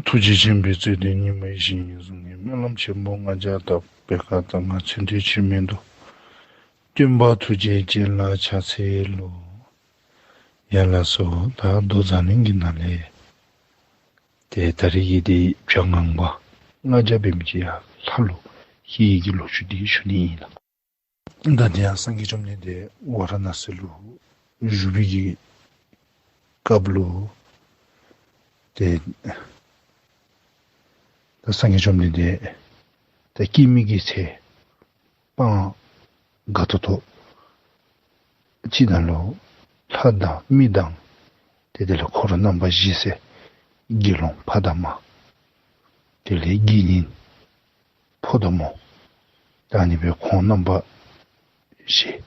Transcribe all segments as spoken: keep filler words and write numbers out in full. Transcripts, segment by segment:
ཐུགས་རྗེ་ཆེན་པོས་རྩོད་ལྡན་ཉི་མའི་ཞིང་གཟུགས་བརྙན། སྨོན་ལམ་ཆེན་པོ་ལྔ་བརྒྱ་བཏབ་པའི་ཁ་ཐུག། ང་མཚོན་དོན་ཆོས་མིན་འདུག། སྟོན་པ་ཐུགས་རྗེ་ཅན་ལ་ཕྱག་འཚལ་ལོ། ཡ་ལགས་སོ། ད་མདོ་མཛངས་བླུན་གྱི་ནང་ལས་ཏེ་ད་རིས་ཀྱི་འདི་བྱ་ངང་པ་ལྔ་བརྒྱ་འབད་མི་ཅིག་ཡར་ལྷ་ལུ་སྐྱེས་ཡི་གི་ལོ་རྒྱུས་འདི་ཞུ་ནི་ཨིན་ལགས། ད་དེ་ཡང་སངས་རྒྱས་བཅོམ་ལྡན་འདས་ཝཱ་ར་ཎཱ་སི་ལུ་བཞུགས་པའི་གི་སྐབས་ལུ་ཏེ་ད་སངས་རྒྱས་བཅོམ་ལྡན་འདས་ད་སྐྱེ་མི་གི་ཚེ་སྤང་དགའ་ཏོག་ཏོ་ཅིག་ནང་ལུ་ལྷ་དང་མི་དང་ཏེ་དེ་ལས་འཁོར་རྣམ་པ་བཞི་ཟེར་དགེ་སློང་ཕ་དང་མ་དེ་ལས་དགེ་བསྙེན་ཕོ་དང་མོ་ད་ཨ་ནི་སྦེ་ཁོང་རྣམ་པ་བཞི་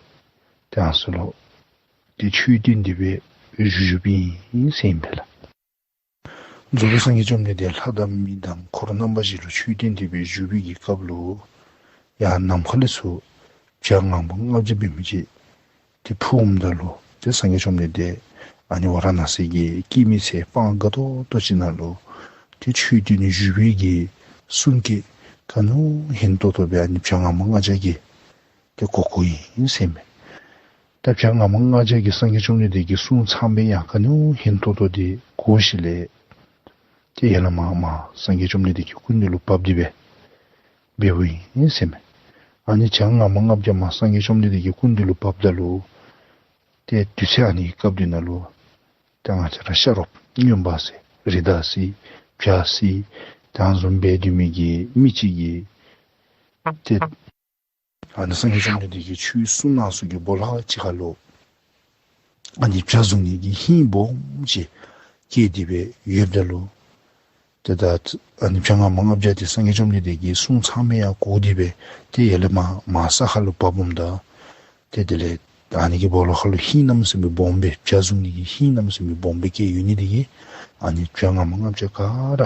ཏེ་ཨ་ནི་ཚུ་ལུ་ཏེ་ཆོས་སྟོན་ཏེ་སྦེ་བཞུགས་བཞུགསཔ་ཨིན་ཟེར་ཨིན་པས་ལགས། རྫོགས་པའི་སངས་རྒྱས་བཅོམ་ལྡན་འདས་ལྷ་དང་མི་དང་འཁོར་རྣམ་པ་བཞི་ལུ་ཆོས་སྟོན་ཏེ་སྦེ་བཞུགས་པའི་གི་སྐབས་ལུ་ཡར་ནམ་མཁའ་ལས་ཚུར་བྱ་ངང་པ་ལྔ་བརྒྱ་འབད་མི་ཅིག་ཏེ་འཕུར་འོངམ་ད་ལུ་ཏེ་སངས་རྒྱས་བཅོམ་ལྡན་འདས་ཨ་ནི་ཝཱ་ར་ཎཱ་སི་གི་སྐྱེ་མི་ཚེ་སྤང་དགའ་ཏོག་ཏོ་ཅིག་ནང་ལུ་ཏེ་ཆོས་སྟོན་ནི་བཞུགས་པའི་གི་གསུང་སྐད་ག་ནི་བ་ཧན་ཏོང་ཏོ་སྦེ་ཨ་ནི་བྱ་ངང་པ་ལྔ་བརྒྱ་གིས་ཏེ་གོ་གོཝ་ཨིན་ཟེར་མས། ད་བྱ་ངང་པ་ལྔ་བརྒྱ་གིས་སངས་རྒྱས་བཅོམ་ལྡན་འདས་ཀྱི་གསུང་ཚངམ་ཡང་ག་ནི་བ་ཧན་ཏོང་ཏོ་འདི་གོ་ཞིནམ་ལས་ཏེ་ཡར་ལས་མར་མར་སངས་རྒྱས་བཅོམ་ལྡན་འདས་ཀྱི་སྐུ་མདུན་ལུ་བབས་ཏེ་སྦེ་འབདཝ་ཨིན་ཟེར་མས། ཨ་ནི་བྱ་ངང་པ་ལྔ་བརྒྱ་མར་སངས་རྒྱས་བཅོམ་ལྡན་འདས་ཀྱི་སྐུ་མདུན་ལུ་བབས་ད་ལུ་ཏེ་དུས་ཚོད་ཨ་ནི་སྐབས་འདི་ནང་ལུ་ཏེ་ང་བཅས་ར་ཤ་རོགསཔ་རྔོན་པ་ཟེར་རི་དྭགས་བསད་བྱ་བསད་ད་བཟུམ་སྦེ་སྡོད་མི་གི་མི་ཅིག་གིས་ཏེ་ཨ་ནི་སངས་རྒྱས་བཅོམ་ལྡན་འདས་ཀྱིས་ཆོས་གསུངས་གནང་ས་གི་སྦོ་ལོགས་ཅིག་ཁར་ལུ་ཨ་ནི་བྱ་བཟུང་ནི་གི་ཧིང་སྦོམ་ཅིག་སྐྱེས་ཏེ་སྦེ་ཡོདཔ་ད་ལུ་ཏེ་ད་ཨ་ནི་བྱ་ངང་པ་ལྔ་བརྒྱ་འདི་སངས་རྒྱས་བཅོམ་ལྡན་འདས་ཀྱི་གསུང་ཚངམ་ཡང་གོ་སྟེ་སྦེ་ཏེ་ཡར་ལས་མར་མར་ས་ཁར་ལུ་བབས་འོངམ་ད་ཏེ་དེ་ལས་ད་ཨ་ནི་གི་སྦོ་ལོགས་ཁར་ལུ་ཧིང་གནམ་མེད་ས་མེད་སྦོམ་སྦེ་བྱ་བཟུང་ནི་གི་ཧིང་གནམ་མེད་ས་མེད་སྦོམ་སྦེ་སྐྱེས་ཡོད་ནི་དེ་གིས་ཨ་ནི་བྱ་ངང་པ་ལྔ་བརྒྱ་ག་ར་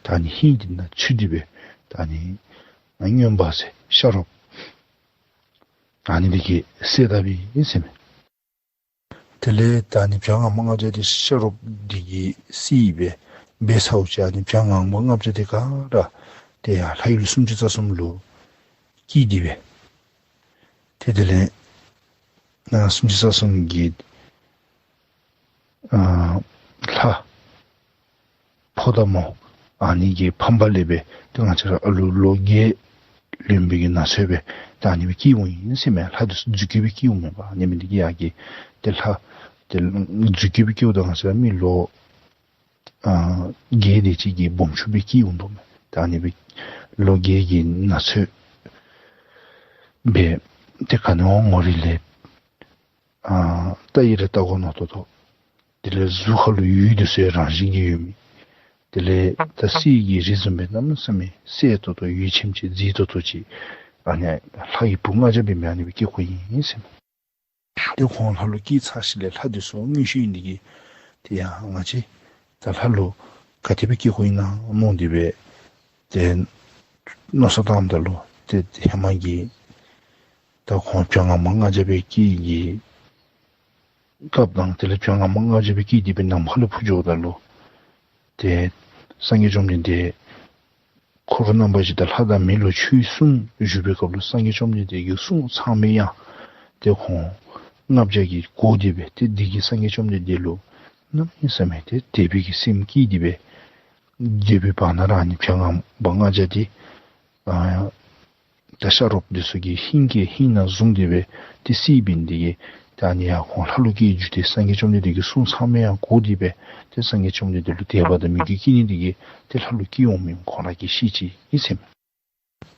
ད་ཨ་ནི་ཧིང་འདི་ནང་ཚུད་དེ་སྦེ་ད་ཨ་ནི་རྔོན་པ་ཟེར་ཤ་རོགསཔ་ཨ་ནི་འདི་གིས་བསད་དཔ་ཨིན་ཟེར་མས། དེ་ལས་ད་ཨ་ནི་བྱ་ངང་པ་ལྔ་བརྒྱ་འདི་ཤ་རོགསཔ་འདི་གིས་བསད་སྦེ་འབད་ཚརཝ་ཅིག་ཨ་ནི་བྱ་ངང་པ་ལྔ་བརྒྱ་འདི་ག་ར་ཏེ་ཡར་ལྷ་ཡུལ་སུམ་ཅུ་རྩ་གསུམ་ལུ་སྐྱེས་ཏེ་སྦེ་ཏེ་དེ་ལས་ནཱ་སུམ་ཅུ་རྩ་གསུམ་གྱི་ཨ་ལྷ་ཕོ་དང་མོ་ཨ་ནི་གི་ཕམ་པ་ལས་སྦེ་ཏེ་ང་བཅས་ར་ཨ་ལུ་ལོ་བརྒྱད་ལོན་པའི་གི་ན་ཚོད་སྦེ་ད་ཨ་ནི་སྦེ་སྐྱེ་འོང་ཡི་ཟེར་མས། ལྷ་འདི་ཚུ་རྫུས་སྐྱེས་སྦེ་སྐྱེ་འོང་མས་པ། ཨ་ནི་མི་འདི་གིས་ཡར་གྱི་ཏེ་ལྷ་ཏེ་རྫུས་སྐྱེས་སྦེ་སྐྱེཝ་ད་ང་བཅས་ར་མི་ལོ་ཨ་བརྒྱད་དེ་ཅིག་གི་སྦོམ་ཆུང་སྦེ་སྐྱེ་འོང་དོ་མས། ད་ཨ་ནི་སྦེ་ལོ་བརྒྱད་ཀྱི་ན་ཚོད་སྦེ་ཏེ་ག་ནི་བ་ངོ་རིས་ལས་ཨ་ལྟ་ཡི་ར་ལྟ་གོ་མནོ་ཏོག་ཏོ། དེ་ལས་གཟུགས་ཁར་ལུ་འོད་འདི་ཚུ་ཡང་རང་བཞིན་གྱིས་ཡོད་མི། དེ་ལས་ད་གསེར་གྱི་རི་བཟུམ་སྦེ་གནམ་མེད་ས་མེད་གསལ་ཏོག་ཏོ་འོད་ཆེམ་ཆེམ་མཛེས་ཏོག་ཏོ་ཅིག་ཨ་ནི་ལྷ་ཡི་བུ་ལྔ་བརྒྱ་འབད་མི་ཨ་ནི་སྦེ་སྐྱེ་གོ་ཡི་ཟེར་མས། ཏེ་ཁོང་ལྷ་ལུ་སྐྱེས་ཚར་ཞིནམ་ལས་ལྷ་འདི་ཚུ་མངོན་ཤེས་འདི་གིས་ཏེ་ཡ་ང་བཅས་ད་ལྷ་ལུ་ག་དེ་སྦེ་སྐྱེ་གོ་ཡི་ན་མནོ་སྟེ་སྦེ་ཏེ་མནོ་བསམ་བཏངམ་ད་ལུ་ཏེ་ཧེ་མ་གི་ད་ཁོང་བྱ་ངང་པ་ལྔ་བརྒྱ་སྦེ་སྐྱེས་ཀྱི་སྐབས་དང་དེ་ལས་བྱ་ངང་པ་ལྔ་བརྒྱ་སྦེ་སྐྱེས་ཏེ་སྦེ་ནམ་མཁའ་ལུ་འཕུར་འགྱོཝ་ད་ལུ་ཏེ་སངས་རྒྱས་བཅོམ་ལྡན་འདས་འཁོར་རྣམ་པ་བཞི་དང་ལྷ་དང་མི་ལུ་ཆོས་གསུང་བཞུགས་པའི་སྐབས་ལུ་སངས་རྒྱས་བཅོམ་ལྡན་འདས་ཀྱི་གསུང་ཚངམ་ཡང་ཏེ་ཁོང་ལྔ་བརྒྱ་གིས་གོ་སྟེ་སྦེ་ཏེ་འདི་གིས་སངས་རྒྱས་བཅོམ་ལྡན་འདས་ལུ་གནམ་མེད་ས་མེད་ཏེ་དད་པའི་གི་སེམས་སྐྱེས་ཏེ་སྦེ་དེ་སྦེ་བར་ན་ར་ཨ་ནི་བྱ་ངང་པ་ལྔ་བརྒྱ་འདི་ཨ་ད་ཤ་རོགསཔ་འདི་ཚུ་གི་ཧིང་གི་ཧིང་ནང་བཟུང་སྟེ་སྦེ་ཏེ་བསད་པའི་འདི་གིས་ད་ཨ་ནི་ཡ་ཁོང་ལྷ་ལུ་སྐྱེས་རྒྱུ་དེ་སངས་རྒྱས་བཅོམ་ལྡན་འདས་ཀྱི་གསུང་ཚངམ་ཡང་གོ་སྟེ་སྦེ་ཏེ་སངས་རྒྱས་བཅོམ་ལྡན་འདས་ལུ་དད་པ་དང་མོས་གུས་སྐྱེས་ནི་འདི་གིས་ཏེ་ལྷ་ལུ་སྐྱེ་འོང་མི་ཁོང་ར་གིས་ཤེས་ཅི་ཨིན་ཟེར་མས།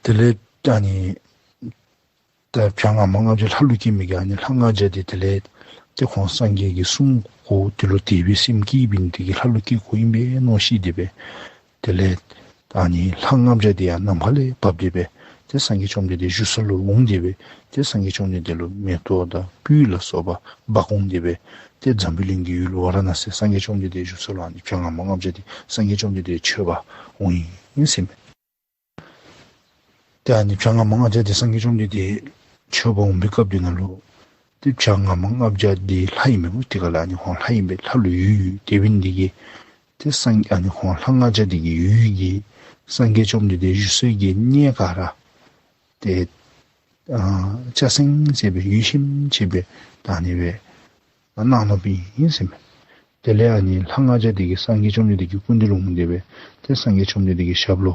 དེ་ལས་ད་ཨ་ནི་ད་བྱ་ངང་པ་ལྔ་བརྒྱ་ལྷ་ལུ་སྐྱེ་མི་གི་ཨ་ནི་ལྷ་ལྔ་བརྒྱ་འདི་དེ་ལས་ཏེ་ཁོང་སངས་རྒྱས་ཀྱི་གསུང་གོ་དེ་ལུ་དད་པའི་སེམས་སྐྱེས་པའི་འདི་གིས་ལྷ་ལུ་སྐྱེ་གོ་ཨིན་པས་མནོ་ཤེས་ཏེ་སྦེ་དེ་ལས་ད་ཨ་ནི་ལྷ་ལྔ་བརྒྱ་འདི་ཡང་ནམ་མཁའ་ལས་བབས་ཏེ་སྦེ་ཏེ་སངས་རྒྱས་བཅོམ་ལྡན་འདས་བཞུགས་ས་ལུ་འོང་སྟེ་སྦེ་ཏེ་སངས་རྒྱས་བཅོམ་ལྡན་འདས་ལུ་མེ་ཏོག་དང་སྤོས་ལ་སོགས་པ་འབག་འོང་སྟེ་སྦེ་ཏེ་འཛམ་བུ་གླིང་གི་ཡུལ་ཝཱ་ར་ཎཱ་སི་སངས་རྒྱས་བཅོམ་ལྡན་འདས་བཞུགས་ས་ལུ་ཨ་ནི་བྱ་ངང་པ་ལྔ་བརྒྱ་འདི་སངས་རྒྱས་བཅོམ་ལྡན་འདས་མཆོད་པར་འོང་ཡི་ཟེར་མས། ཏེ་ཨ་ནི་བྱ་ངང་པ་ལྔ་བརྒྱ་འདི་སངས་རྒྱས་བཅོམ་ལྡན་འདས་མཆོད་པར་འོང་པའི་སྐབས་འདི་ནང་ལུ་ཏེ་བྱ་ངང་པ་ལྔ་བརྒྱ་འདི་ལྷ་ཨིན་མས་པ། དེ་ཁར་ལུ་ཨ་ནི་ཁོང་ལྷ་ཨིན་པས། ལྷ་ལུ་ཡུལ་ཡུལ་དེ་འབད་ནི་འདི་གིས་ ཏེ་སངས་ཨ་ནི་ཁོང་ལྷ་ལྔ་བརྒྱ་དེ་གི་ཡུལ་གྱི་སངས་རྒྱས་བཅོམ་ལྡན་འདས་བཞུགས་སའི་གི་གནས་ག་ར་ཏེ་ཨ་ལྕགས་སྲེག་བྱས་སྦེ་ཡིད་ཆེས་བྱས་སྦེ་ད་ཨ་ནི་སྦེ་གནང་ནུག་པའི་ཨིན་ཟེར་མས། དེ་ལས་ཨ་ནི་ལྷ་ལྔ་བརྒྱ་དེ་གིས་སངས་རྒྱས་བཅོམ་ལྡན་འདས་ཀྱི་སྐུ་མདུན་ལུ་འོང་སྟེ་སྦེ་ཏེ་སངས་རྒྱས་བཅོམ་ལྡན་འདས་ཀྱི་ཞབས་ལུ་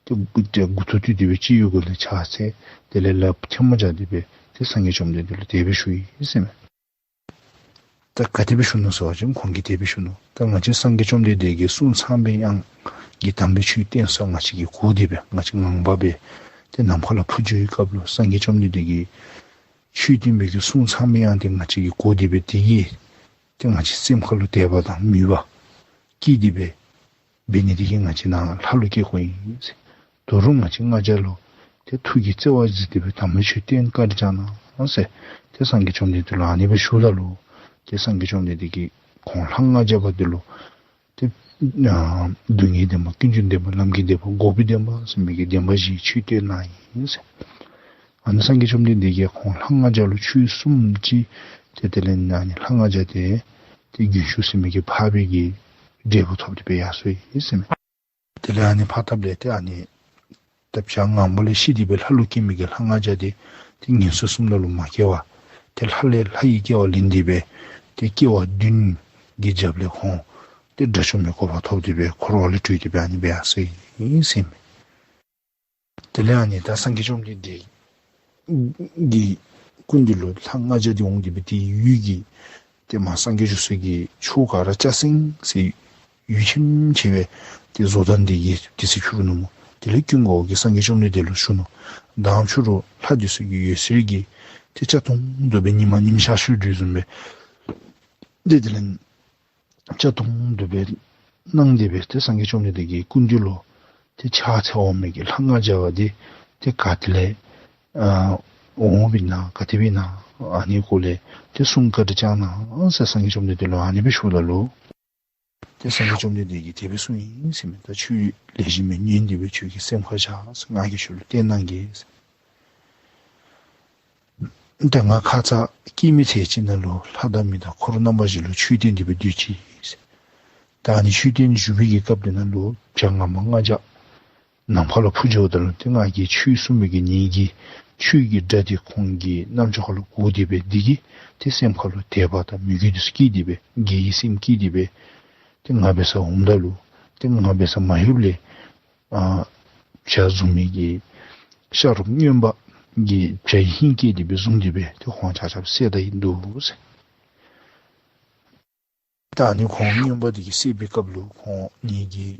ཏེ་མགུ་ཏེ་མགུ་ཏོ་བཏུད་དེ་སྦེ་སྤྱི་བོའི་གུ་ལས་ཕྱག་འཚལ། དེ་ལས་ལགཔ་ཐལ་མོ་སྦྱར་ཏེ་སྦེ་ཏེ་སངས་རྒྱས་བཅོམ་ལྡན་འདས་ལུ་དེ་སྦེ་ཞུ་ཡི་ཟེར་མས། ད་ག་དེ་སྦེ་ཞུ་ནུག་ཟེར་བ་ཅིན་ཁོང་གིས་དེ་སྦེ་ཞུ་ནུག། ད་ང་བཅས་སངས་རྒྱས་བཅོམ་ལྡན་འདས་ཀྱི་གསུང་ཚངས་པའི་དབྱངས་ཀྱི་དམ་པའི་ཆོས་བསྟན་ས་ང་བཅས་ཀྱིས་གོ་སྟེ་སྦེ་ང་བཅས་ངང་པ་སྦེ་ཏེ་ནམ་མཁའ་ལུ་འཕུར་འགྱོ་བའི་སྐབས་ལུ་སངས་རྒྱས་བཅོམ་ལྡན་འདས་ཀྱི་ཆོས་བསྟན་པའི་གི་གསུང་ཚངས་པའི་དབྱངས་དེ་ང་བཅས་ཀྱིས་གོ་སྟེ་སྦེ་དེ་གིས་ཏེ་ང་བཅས་སེམས་ཁ་ལུ་དད་པ་དང་མོས་པ་སྐྱེས་ཏེ་སྦེ་འབད་ནི་དེ་གིས་ང་བཅས་ནཱ་ལྷ་ལུ་སྐྱེ་དགོཔ་ཨིན་ཟེར། དོ་རུང་ང་བཅས་ལྔ་བརྒྱ་ལུ་ཏེ་ཐུགས་ཀྱི་བརྩེ་བ་གཟིགས་ཏེ་སྦེ་དམ་པའི་ཆོས་བསྟན་བཀའ་དྲིན་བསྐྱང་གནང་ཟེར་ཏེ་སངས་རྒྱས་བཅོམ་ལྡན་འདས་ལུ་ཨ་ནི་སྦེ་ཞུཝ་ད་ལུ་ཏེ་སངས་རྒྱས་བཅོམ་ལྡན་འདས་ཀྱིས་ཁོང་ལྷ་ལྔ་བརྒྱ་པ་དེ་ལུ་ཏེ་ཨ་སྡུག་བསྔལ་བདེན་པ་ཀུན་འབྱུང་བདེན་པ་ལམ་གྱི་བདེན་པ་འགོག་པའི་བདེན་པ་ཟེར་མི་གི་བདེན་པ་བཞི་ཆོས་བསྟན་གནང་ཡི་ཟེར། ཨ་ནི་སངས་རྒྱས་བཅོམ་ལྡན་འདས་ཀྱིས་ཁོང་ལྷ་ལྔ་བརྒྱ་ལུ་ཆོས་གསུངམ་ཅིག་ཏེ་དེ་ལས་ཨ་ནི་ལྷ་ལྔ་བརྒྱ་དེ་ཏེ་རྒྱུན་ཞུགས་ཟེར་མི་གི་འཕགས་པའི་གི་འབྲས་བུ་ཐོབ་སྟེ་སྦེ་ཡར་སོ་ཡི་ཟེར་མས། དེ་ལས་ཨ་ནི་འཕགས་ཐབས་ལས་ཏེ་ཨ་ནི་ད་བྱ་ངང་པ་ལས་ཤི་སྟེ་སྦེ་ལྷ་ལུ་སྐྱེ་མི་གི་ལྷ་ལྔ་བརྒྱ་དེ་ཏེ་ངན་སོང་གསུམ་ལ་ལུ་མ་སྐྱེ་བར་ཏེ་ལྷ་ལས་ལྷ་ཡི་སྐྱེ་བ་ལེན་ཏེ་སྦེ་ཏེ་སྐྱེ་བ་བདུན་གྱི་རྒྱབ་ལས་ཁོང་ཏེ་དགྲ་བཅོམ་པའི་གོ་འཕང་ཐོབ་སྟེ་སྦེ་འཁོར་བ་ལས་གྲོལ་ཏེ་སྦེ་ཨ་ནི་སྦེ་ཡར་སོ་ཡི་ཟེར་མས། དེ་ལས་ཨ་ནི་ད་སངས་རྒྱས་བཅོམ་ལྡན་འདས་ཀྱི་སྐུ་མདུན་ལུ་ལྷ་ལྔ་བརྒྱ་དེ་འོང་སྟེ་སྦེ་དེའི་ཡུལ་གྱི་ཏེ་མར་སངས་རྒྱས་བཞུགས་སའི་གི་ཕྱོགས་ག་ར་ལྕགས་སྲེག་ཟེར་ཡིད་ཆེས་བྱས་སྦེ་ཏེ་བཟོ་ལྟ་འདི་གིས་དེ་ཚེ་ཕྱི་རུ་ནུབ་མོ། དེ་ལས་ཀུན་དགའ་བོ་གིས་སངས་རྒྱས་བཅོམ་ལྡན་འདས་ལུ་ཞུ་ནུག། མདང་ཕྱི་རུ་ལྷ་འདི་ཚུ་གི་འོད་ཟེར་གྱིས་ཏེ་གཅར་རྡུང་རྡུང་སྦེ་ཉི་མ་ཉིམ་ཤར་ཤརཝ་བཟུམ་སྦེ་ཏེ་དེ་ལས་གཅར་རྡུང་རྡུང་སྦེ་གནང་སྟེ་སྦེ་ཏེ་སངས་རྒྱས་བཅོམ་ལྡན་འདས་ཀྱི་སྐུ་མདུན་ལུ་ཏེ་ཕྱག་འཚལ་འོང་མི་གི་ལྷ་ལྔ་བརྒྱ་པ་འདི་ཏེ་ག་ཏེ་ལས་ཨ་འོང་པས་ན་ག་དེ་སྦེ་ཨིན་ན་ཨ་ནི་སྐོར་ལས་ཏེ་གསུང་བཀའ་དྲིན་བསྐྱང་གནང་ཟེར་སངས་རྒྱས་བཅོམ་ལྡན་འདས་ལུ་ཨ་ནི་སྦེ་ཞུཝ་ད་ལུ་ཏེ་སངས་རྒྱས་བཅོམ་ལྡན་འདས་ཀྱིས་དེ་སྦེ་གསུངས་ཡི་ཟེར་མས། ད་ཁྱོད་ལེགས་ཤོམ་སྦེ་ཉན་ཏེ་སྦེ་ཁྱོད་ཀྱི་སེམས་ཁར་བཞག་ཟེར། ང་གིས་ཁྱོད་ལུ་བསྟན་གནང་གེ་ཟེར། ད་ང་ཁ་ཙ་སྐྱེ་མི་ཚེ་ཅིག་ནང་ལུ་ལྷ་དང་མི་དང་འཁོར་རྣམ་པ་བཞི་ལུ་ཆོས་བསྟན་ཏེ་སྦེ་སྡོད་ཅི་ཟེར། ད་ཨ་ནི་ཆོས་བསྟན་བཞུགས་པའི་གི་སྐབས་དེ་ནང་ལུ་བྱ་ངང་པ་ལྔ་བརྒྱ་ནམ་མཁའ་ལུ་འཕུར་འགྱོཝ་ད་ལུ་ཏེ་ང་གིས་ཆོས་གསུངས་པའི་གི་ཉིད་ཀྱི་ཆོས་ཀྱི་སྒྲ་དེ་ཁོང་གི་རྣམ་ཅོག་ཁ་ལུ་གོ་སྟེ་སྦེ་འདི་གིས་ཏེ་སེམས་ཁ་ལུ་དད་པ་དང་མོས་གུས་དེ་ཚུ་སྐྱེས་ཏེ་སྦེ་དགེ་བའི་སེམས་སྐྱེས་ཏེ་སྦེ་ཏེ་ང་འབད་སར་འོངམ་ད་ལུ་ཏེ་ང་འབད་སར་མ་ལྷོདཔ་ལས་ཨ་བྱ་བཟུང་མི་གི་ཤ་རོགསཔ་རྔོན་པ་གིས་བྱ་ཡི་ཧིང་བསྐྱེད་དེ་སྦེ་བཟུང་སྟེ་སྦེ་ཏེ་ཁོང་ཆ་ཁྱབ་བསད་ད་ཡི་འདུག་ཟེར། ད་ཨ་ནི་ཁོང་རྔོན་པ་འདི་གིས་བསད་པའི་སྐབས་ལུ་ཁོང་ཉིད་ཀྱིས་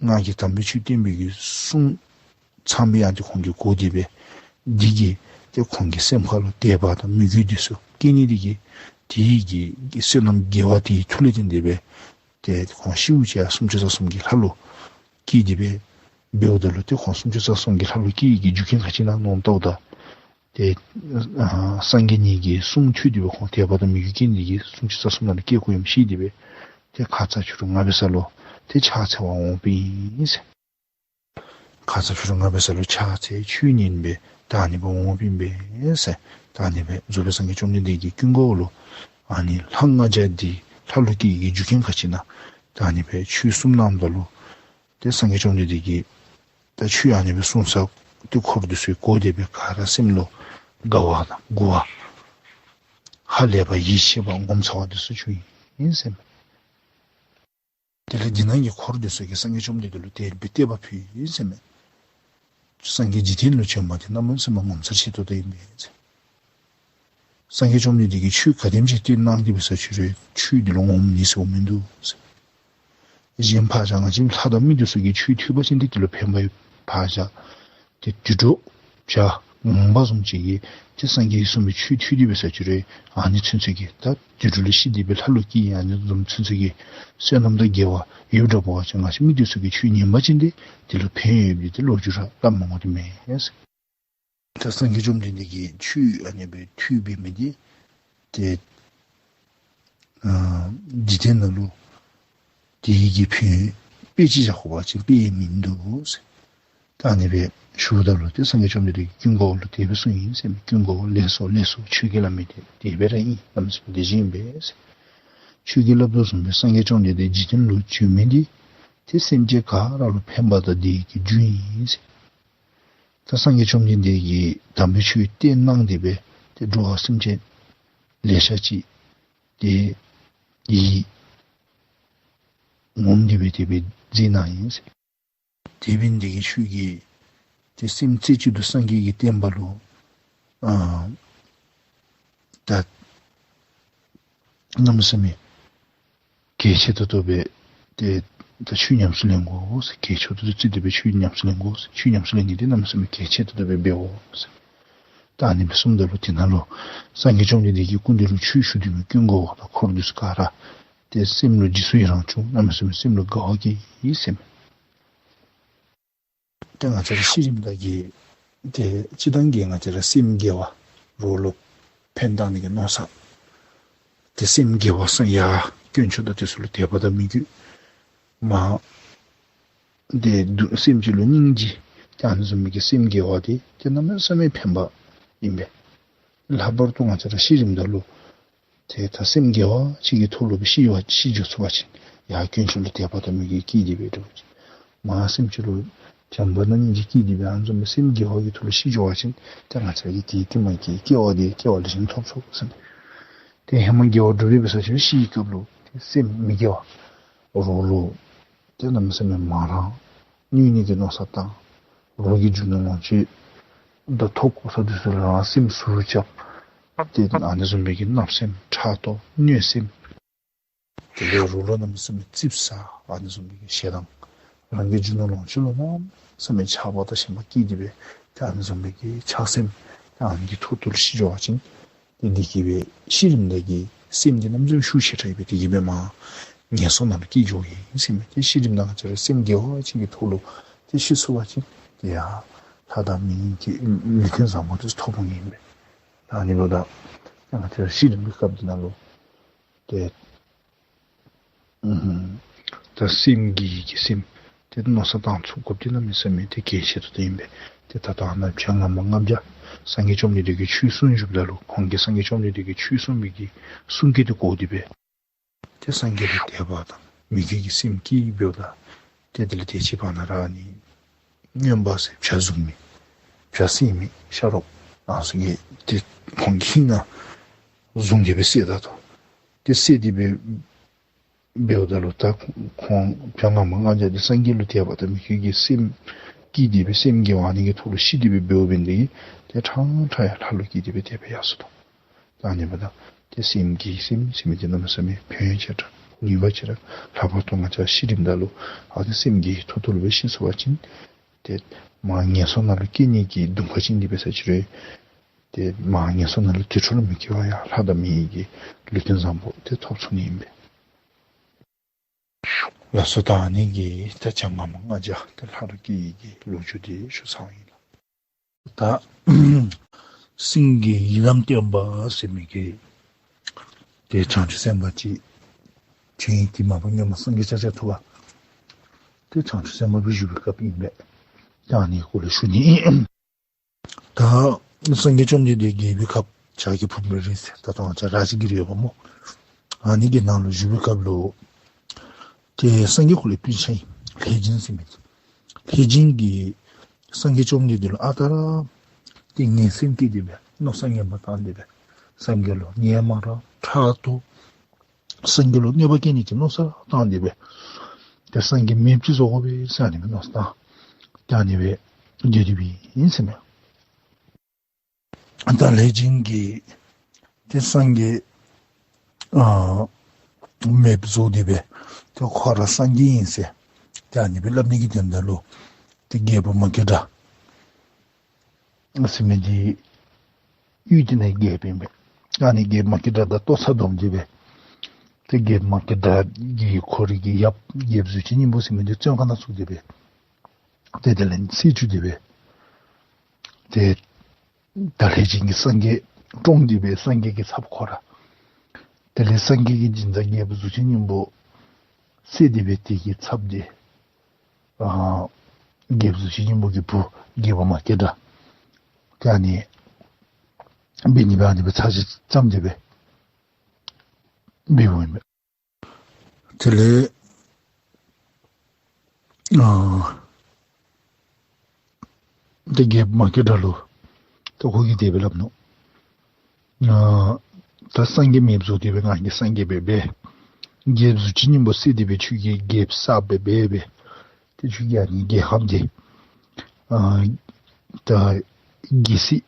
ང་གིས་དམ་པའི་ཆོས་བསྟན་པའི་གི་གསུང་ཚངས་པའི་དབྱངས་དེ་ཁོང་གིས་གོ་སྟེ་སྦེ་འདི་གིས་ཏེ་ཁོང་གི་སེམས་ཁ་ལུ་དད་པ་དང་མོས་གུས་དེ་ཚུ་སྐྱེས་ནི་དེ་གིས་དེ་གི་བསོད་ནམས་དགེ་བ་དེའི་མཐུ་ལས་བརྟེན་ཏེ་སྦེ་ཏེ་ཁོང་ཤིཝ་ཅིག་ཡང་སུམ་ཅུ་རྩ་གསུམ་གྱི་ལྷ་ལུ་སྐྱེས་ཏེ་སྦེ་འབདཝ་ད་ལུ་ཏེ་ཁོང་སུམ་ཅུ་རྩ་གསུམ་གྱི་ལྷ་ལུ་སྐྱེ་བའི་གི་རྒྱུ་རྐྱེན་ག་ཅི་ཨིན་ན་མནོ་བལྟཝ་ད་ཏེ་ཨ་སངས་རྒྱས་ཉིད་ཀྱི་གསུང་ཐོས་ཏེ་སྦེ་ཁོང་དད་པ་དང་མོས་གུས་སྐྱེས་ནི་དེ་གིས་སུམ་ཅུ་རྩ་གསུམ་ནང་ལུ་སྐྱེ་དགོཔ་ཨིནམ་ཤེས་ཏེ་སྦེ་ཏེ་ཁ་ཙ་ཕྱི་རུ་ང་འབད་སར་ལུ་ཏེ་ཕྱག་འཚལ་བར་འོངམ་ཨིན་ཟེར། ཁ་ཙ་ཕྱི་རུ་ང་འབད་སར་ལུ་ཕྱག་འཚལ་ཆོས་ཉན་སྦེ་ད་ཨ་ནི་སྦེ་འོངམ་ཨིན་པས་ཟེར། ད་ཨ་ནི་སྦེ་རྫོགས་པའི་སངས་རྒྱས་བཅོམ་ལྡན་འདས་ཀྱིས་ཀུན་དགའ་བོ་ལུ་ཨ་ནི་ལྷ་ལྔ་བརྒྱ་འདི་ལྷ་ལུ་སྐྱེ་བའི་གི་རྒྱུ་རྐྱེན་ག་ཅི་ཨིན་ན་ད་ཨ་ནི་སྦེ་ཆོས་གསུངམ་ད་ལུ་ཏེ་སངས་རྒྱས་བཅོམ་ལྡན་འདས་ཀྱིས་ད་ཆོས་ཨ་ནི་སྦེ་གསུངས་ས་ཏེ་འཁོར་དེ་ཚུ་གིས་གོ་སྟེ་སྦེ་ག་ར་སེམས་ལུ་དགའ་བ་དང་མགུ་བ་ཧ་ལས་པ་ཡིད་ཆེས་པ་ངོ་མཚར་བ་དེ་ཚུ་བྱུང་ཡི་ཟེར་མས། དེ་ལས་འདི་ནང་གི་འཁོར་དེ་ཚུ་གིས་སངས་རྒྱས་བཅོམ་ལྡན་འདས་ལུ་དེ་སྦེ་བསྟོད་པ་ཕུལ་ཡི་ཟེར་མས། སངས་རྒྱས་འཇིག་རྟེན་ལུ་བྱོན་པ་དེ་གནམ་མེད་ས་མེད་ངོ་མཚར་ཆེ་ཏོག་ཏོ་ཨིན་པས་ཟེར། སངས་རྒྱས་བཅོམ་ལྡན་འདས་ཀྱིས་ཆོས་ག་དེམ་ཅིག་བསྟན་གནང་སྟེ་འབད་སར་ཕྱི་རུ་ཆོས་འདི་ལུ་ངོམས་ནི་ཟེར་མིན་འདུག་ཟེར། གཞན་ཕར་བཞག་ང་བཅས་ལྷ་དང་མི་འདི་ཚུ་གིས་ཆོས་ཐོས་པ་ཅིན་ཏེ་དེ་ལུ་ཕན་པ་ཡོད། ཕར་བཞག་ཏེ་དུད་འགྲོ་བྱ་ངང་པ་བཟུམ་ཅིག་གིས་ཏེ་སངས་རྒྱས་ཀྱིས་གསུངས་པའི་ཆོས་ཐོས་ཏེ་འབད་སར་ཕྱི་རུ་ཨ་ནི་ཚུན་ཚོད་ཀྱི་ད་དུད་འགྲོ་ལས་ཤི་སྟེ་སྦེ་ལྷ་ལུ་སྐྱེ་ཨ་ནི་བཟུམ་ཚུན་ཚོད་ཀྱི་བསོད་ནམས་དང་དགེ་བ་ཡོདཔ་འདྲཝ་འབད་བ་ཅིན་ང་བཅས་མི་འདི་ཚུ་གིས་ཆོས་ཉན་པ་ཅིན་ཏེ་དེ་ལུ་ཕན་ཡོད་པའི་ཏེ་ལོ་རྒྱུས་ར་སླབ་མི་འོང་དེ་མས་ཟེར། ད་སངས་རྒྱས་བཅོམ་ལྡན་འདས་ཀྱིས་ཆོས་ཨ་ནི་སྦེ་ཐོས་པའི་མི་འདི་ཏེ་ཨ་འཇིག་རྟེན་ནང་ལུ་དེ་གི་ཕན་ཡོན་དཔེ་ཅིག་བཞག་དགོ་པ་ཅིན་དཔེ་མིན་འདུག་ཟེར། ད་ཨ་ནི་སྦེ་ཞུཝ་ད་ལུ་ཏེ་སངས་རྒྱས་བཅོམ་ལྡན་འདས་ཀྱིས་ཀུན་དགའ་བོ་ལུ་དེ་སྦེ་གསུངས་ཡི་ཟེར་མས། ཀུན་དགའ་བོ་ལེགས་སོ་ལེགས་སོ། ཆོས་ཀྱི་བླ་མ་དེ་དེ་སྦེ་ར་ཨིན། བླ་མ་ཟེར་མི་དེ་བཞིན་ཨིན་པས་ཟེར། ཁྱོད་ཀྱིས་སླབ་དོ་བཟུམ་སྦེ་སངས་རྒྱས་བཅོམ་ལྡན་འདས་འཇིག་རྟེན་ལུ་བྱོན་མི་འདི་ཏེ་སེམས་ཅན་ག་ར་ལུ་ཕན་པ་དང་བདེ་བའི་གི་རྒྱུ་ཨིན་ཟེར། ད་སངས་རྒྱས་བཅོམ་ལྡན་འདས་ཀྱིས་དམ་པའི་ཆོས་བསྟན་གནང་སྟེ་སྦེ་ཏེ་འགྲོ་བ་སེམས་ཅན་ལེ་ཤ་ཅིག་ཏེ་ཡིད་ངོམས་ཏེ་སྦེ་ཏེ་སྦེ་མཛད་གནང་ཡི་ཟེར། དེ་འབད་ནི་དེ་གིས་ཁྱོད་ཀྱིས་ཏེ་སེམས་རྩེ་གཅིག་ཏུ་སངས་རྒྱས་ཀྱི་བསྟན་པ་ལུ་ཨ་ད་གནམ་མེད་ས་མེད་གལ་ཆེ་ཏོག་ཏོ་སྦེ་ཏེ་ད་ཆོས་ཉམས་སུ་ལེན་དགོ་ཟེར། གལ་ཆེ་ཏོག་ཏོ་རྩིས་ཏེ་སྦེ་ཆོས་ཉམས་སུ་ལེན་དགོ་ཟེར། ཆོས་ཉམས་སུ་ལེན་ནི་འདི་གནམ་མེད་ས་མེད་གལ་ཆེ་ཏོག་ཏོ་སྦེ་འབདཝ་ཟེར། ད་ཨ་ནི་སྦེ་གསུངམ་ད་ལུ་དེ་ནང་ལུ་སངས་རྒྱས་བཅོམ་ལྡན་འདས་ཀྱི་སྐུ་མདུན་ལུ་ཆོས་ཞུ་སྡོད་མི་ཀུན་དགའ་བོ་དང་འཁོར་འདུས་ག་ར་ཏེ་སེམས་ལུ་རྗེས་སུ་ཡི་རང་བྱུང་། གནམ་མེད་ས་མེད་སེམས་ལུ་དགའ་བ་སྐྱེས་ཡི་ཟེར་མས། ཏེ་ང་བཅས་ར་ཤི་རནམ་ད་གི་ཏེ་སྤྱིར་བཏང་གི་ང་བཅས་ར་སེམས་དགེ་བ་རོགས་ལུ་ཕན་བཏགས་ནི་གི་མནོ་བསམ། ཏེ་སེམས་དགེ་བ་སང་ཡ་དཀོན་མཆོག་དང་དེ་ཚུ་ལུ་དད་པ་དང་མོས་གུས། མ་ཏེ་སྡུག་སེམས་ཅན་ལུ་སྙིང་རྗེ། ཏེ་ཨ་ནི་བཟུམ་མའི་གི་སེམས་དགེ་བ་འདི་ཏེ་གནམ་མེད་ས་མེད་ཕན་པ་ཨིན་པས། ལྷག་པར་དུ་ང་བཅས་ར་ཤི་རནམ་ད་ལུ་ཏེ་ད་སེམས་དགེ་བ་ཅིག་གི་ཐོག་ལུ་སྦེ་ཤི་བ་ཤི་འགྱོ་ཚུགས་པ་ཅིན་ཡ་དཀོན་མཆོག་ལུ་དད་པ་དང་མོས་གུས་སྐྱེས་ཏེ་སྦེ་འགྱོ་བ་ཅིན་མ་སེམས་ཅན་ལུ་བྱམས་པ་དང་སྙིང་རྗེ་སྐྱེས་ཏེ་སྦེ་ཨ་ནི་བཟུམ་མའི་སེམས་དགེ་བ་གི་ཐོག་ལུ་ཤི་འགྱོ་བ་ཅིན་ཏེ་ང་བཅས་ར་གིས་དེའི་དེ་མ་གི་སྐྱེ་བ་དེ་སྐྱེ་བ་ལེགས་ཤོམ་ཐོབ་ཚུགས་ཟེར། ཏེ་ཧེ་མ་དགེ་བ་སྒྲུབ་སྦེ་འབད་ས་ཅིག་ཤི་བའི་སྐབས་ལུ་ཏེ་སེམས་མི་དགེ་བ་རོགས་ལུ་ཏེ་གནམ་མེད་ས་མེད་མ་རངས་གནོད་ནི་གི་མནོ་བསམ་བཏང་། རོགས་ཀྱི་རྒྱུ་ནོར་ལོངས་སྤྱོད་དང་ཐོབ་གོ་ས་དེ་ཚུ་ལུ་རང་སེམས་ཟུར་རྐྱབ། ཏེ་ཨ་ནི་བཟུམ་མའི་གི་བརྣབ་སེམས་ཕྲག་དོག་གནོད་སེམས། དེ་ལས་རོགས་ལུ་གནམ་མེད་ས་མེད་ཙིགཔ་ཟ། ཨ་ནི་བཟུམ་མའི་གི་ཞེ་སྡང་། རང་གི་རྒྱུ་ནོར་ལོངས་སྤྱོད་ལུ་གནམ་མེད་ས་མེད་ཆགས་པ་དང་ཞེན་པ་སྐྱེས་ཏེ་སྦེ་ཏེ་ཨ་ནི་བཟུམ་མའི་གི་ཆགས་སེམས་ཏེ་ཨ་ནི་གི་ཐོག་ཏུ་ལུ་ཤི་འགྱོ་བ་ཅིན་ཏེ་འདི་གིས་སྦེ་ཤི་རནམ་ད་གི་སེམས་འདི་གནམ་མེད་ས་མེད་ཤུགས་ཆེ་དྲགས་སྦེ་དེ་གིས་སྦེ་མར་ངན་སོང་ནང་ལུ་སྐྱེ་འགྱོཝ་ཨིན་ཟེར་མས། ཏེ་ཤི་རནམ་ད་ང་བཅས་ར་སེམས་དགེ་བ་ཅིག་གི་ཐོག་ལུ་ཏེ་ཤི་ཚུགས་པ་ཅིན་ཏེ་ཡར་ལྷ་དང་མི་གི་ལུས་རྟེན་བཟང་པོ་དེ་ཚུ་ཐོབ་འོང་ནི་ཨིན་པས། ད་ཨ་ནི་ལུ་ད་ང་བཅས་ར་ཤི་རནམ་གི་སྐབས་འདི་ནང་ལུ་ཏེ་ཨུམ་ད་སེམས་དགེ་བའི་གི་སེམས་ཏེ་མནོ་བསམ་བཏང་ཚུགས་དགོཔ་འདི་གནམ་མེད་ས་མེད་ཏེ་གལ་ཆེ་ཏོག་ཏོ་ཨིན་པས། ཏེ་ད་ལྟོ་ཨ་ནཱ་བྱ་ངང་མ་ལྔ་བརྒྱ་སངས་རྒྱས་བཅོམ་ལྡན་འདས་ཀྱིས་ཆོས་གསུངས་བཞུགསཔ་ད་ལུ་ཁོང་གིས་སངས་རྒྱས་བཅོམ་ལྡན་འདས་ཀྱིས་ཆོས་གསུངས་མི་གི་གསུང་སྐད་དེ་གོ་སྟེ་སྦེ་ཏེ་སངས་རྒྱས་ལུ་དད་པ་དང་མོས་གུས་ཀྱི་སེམས་སྐྱེས་འབདཝ་ད་ཏེ་དེ་ལས་ཏེ་ཅིག་བར་ན་ར་ཨ་ནི་རྔོན་པ་ཟེར་བྱ་བཟུང་མི་བྱ་བསད་མི་ཤ་རོགས་ཨ་ནི་ཚུ་གིས་ཏེ་ཁོང་གི་ཧིང་ནང་བཟུང་སྟེ་སྦེ་བསད་ད་དོ། ཏེ་བསད་དེ་སྦེ་འབདཝ་ད་ལུ་ད་ཁོང་བྱ་ངང་མ་ལྔ་བརྒྱ་འདི་སངས་རྒྱས་ལུ་དད་པ་དང་མོས་གུས་ཀྱི་སེམས་སྐྱེས་ཏེ་སྦེ་སེམས་དགེ་བ་ཨ་ནི་གི་ཐོག་ལུ་ཤི་སྟེ་སྦེ་འབདཝ་འབད་ནི་དེ་གིས་ཏེ་ཕྲང་ཕྲང་ཡར་ལྷ་ལུ་སྐྱེས་ཏེ་སྦེ་དེ་སྦེ་ཡར་སོ་དོ། ད་ཨ་ནི་འབདཝ་ད་ཏེ་སེམས་དགེ་སེམས་ཟེར་མི་འདི་གནམ་མེད་ས་མེད་ཕན་ཡོན་ཆེ་དྲགས་ནུས་པ་ཆེ་དྲགས། ལྷག་པར་དུ་ང་བཅས་ཤི་རནམ་ད་ལུ་ཨ་ནི་སེམས་དགེ་བའི་ཐོག་ཏུ་ལུ་སྦེ་ཤི་སོང་པ་ཅིན་ཏེ་མར་ངན་སོང་ནང་ལུ་སྐྱེ་ནི་གི་དུམ་ཁ་ཅིག་འདི་འབད་ས་ཅིག་རུང་ཏེ་མར་ངན་སོང་ནང་ལུ་དེ་འཕྲོ་ལུ་མི་སྐྱེ་བར་ཡར་ལྷ་དང་མི་གི་ལུས་རྟེན་བཟང་པོ་དེ་ཐོབ་ཚུགས་ནི་ཨིན་པས། ལགས་སོ། ད་ཨ་ནི་གིས་ད་བྱ་ངང་མ་ལྔ་བརྒྱ་དེ་ལྷ་ལུ་སྐྱེ་ནི་གི་ལོ་རྒྱུས་དེ་ཞུ་ཚརཝ་ཨིན་ལགས། ད་སེང་གེ་ཡི་དམ་བརྟན་པ་ཟེར་མི་གི་ཏེ་བྱང་ཆུབ་སེམས་དཔའ་ཅིག་ཏེ་དེ་མ་པ་སྔོན་མ་སངས་རྒྱས་ཤཱཀྱ་ཐུབ་པ་ཏེ་བྱང་ཆུབ་སེམས་དཔའ་སྦེ་བཞུགས་པའི་སྐབས་ཨིན་པས། ད་ཨ་ནི་སྐོར་ལས་ཞུ་ནི་ཨིན། ད་སངས་རྒྱས་བཅོམ་ལྡན་འདས་རྒྱལ་པོའི་ཁབ་བྱ་རྒོད་ཕུང་པོའི་རི་ཟེར་ད་ལྟོ་ང་བཅས་ར་བཞུགས་ཀྱི་རེད་པ་སྨོ། ཨ་ནི་གི་ནང་ལུ་བཞུགས་པའི་སྐབས་ལུ་ཏེ་སངས་རྒྱས་ཁོ་རའི་སྤུན་ཆ་ཨིན་ལྷས་སྦྱིན་ཟེར་མི་ལྷས་སྦྱིན་གྱིས་སངས་རྒྱས་བཅོམ་ལྡན་འདས་ལུ་ཨ་རྟག་ར་ཏེ་ངན་སེམས་སྐྱེས་ཏེ་སྦེ་མནོ་བསམ་ངན་པ་བཏང་སྟེ་སྦེ་སངས་རྒྱས་ལུ་ངན་སྨྲ་ར་ཕྲག་དོག། སངས་རྒྱས་ལུ་གནོད་པ་བསྐྱལ་ནི་གི་མནོ་བསམ་བཏང་སྟེ་སྦེ་ཏེ་སངས་རྒྱས་མེདཔ་ཅིག་བཟོ་དགོ་པས་ཟེར་ཨ་ནི་སྦེ་མནོ་བསམ་བཏང་ཏེ་ཨ་ནི་སྦེ་སྡོད་དེ་སྦེ་ཨིན་ཟེར་མས། ད་ལྷས་སྦྱིན་གྱིས་ཏེ་སངས་རྒྱས་ཨ་མེདཔ་བཟོ་སྟེ་སྦེ་ཏེ་ཁོ་ར་སངས་རྒྱས་ཨིན་ཟེར་ཏེ་ཨ་ནི་སྦེ་སླབ་ནི་གི་དོན་དག་ལུ་ཏེ་རྒྱལ་པོ་མ་སྐྱེས་དགྲ་ཟེར་མི་འདི་ཡུལ་དེ་ནང་རྒྱལཔོ་ཨིན་པས། ཨ་ནི་རྒྱལཔོ་མ་སྐྱེས་དགྲ་དང་ལྟོ་ཚང་བསྡོམས་ཏེ་སྦེ་ཏེ་རྒྱལཔོ་མ་སྐྱེས་དགྲ་གི་ཁོ་རའི་གི་ཡབ་རྒྱལཔོ་གཟུགས་ཅན་སྙིང་པོ་ཟེར་མི་འདི་བཙོན་ཁང་ནང་བཙུགས་ཏེ་སྦེ་ཏེ་དེ་ལས་ཚེ་བཅུད་དེ་སྦེ་ཏེ་ད་ལྷས་སྦྱིན་གྱིས་སངས་རྒྱས་བཀྲོངས་ཏེ་སྦེ་སངས་རྒྱས་ཀྱི་ཚབ་ཁོ་ར་དེ་ལས་སངས་རྒྱས་ཀྱི་སྦྱིན་བདག་རྒྱལ་པོ་གཟུགས་ཅན་སྙིང་པོ་བསད་དེ་སྦེ་དེ་གི་ཚབ་འདི་ཨ་རྒྱལཔོ་གཟུགས་ཅན་སྙིང་པོ་གི་བུ་རྒྱལ་པོ་མ་སྐྱེས་དགྲ་ཏེ་ཨ་ནི་འབད་ནི་སྦེ་ཨ་ནི་སྦེ་ཚར་གཅིག་བརྩམས་ཏེ་སྦེ་འབདཝ་ཨིན་པས། དེ་ལས་ཨ་ཏེ་རྒྱལཔོ་མ་སྐྱེས་དགྲ་ལུ་ཏེ་ཁོ་གིས་དེ་སྦེ་སླབ་ནུག། ཨ་ད་སངས་རྒྱས་མེདཔ་བཟོ་སྟེ་སྦེ་ང་གིས་སངས་རྒྱས་སྦེ་འབད། རྒྱལཔོ་གཟུགས་ཅན་སྙིང་པོ་བསད་དེ་སྦེ་ཁྱོད་ཀྱིས་རྒྱལཔོ་གསརཔ་སྦེ་འབད་སྦེ། ཏེ་ཁྱོད་ཀྱིས་ཨ་ནི་རྒྱལ་ཁམས་འདི་ཨ་ད་རྒྱལ་སྲིད་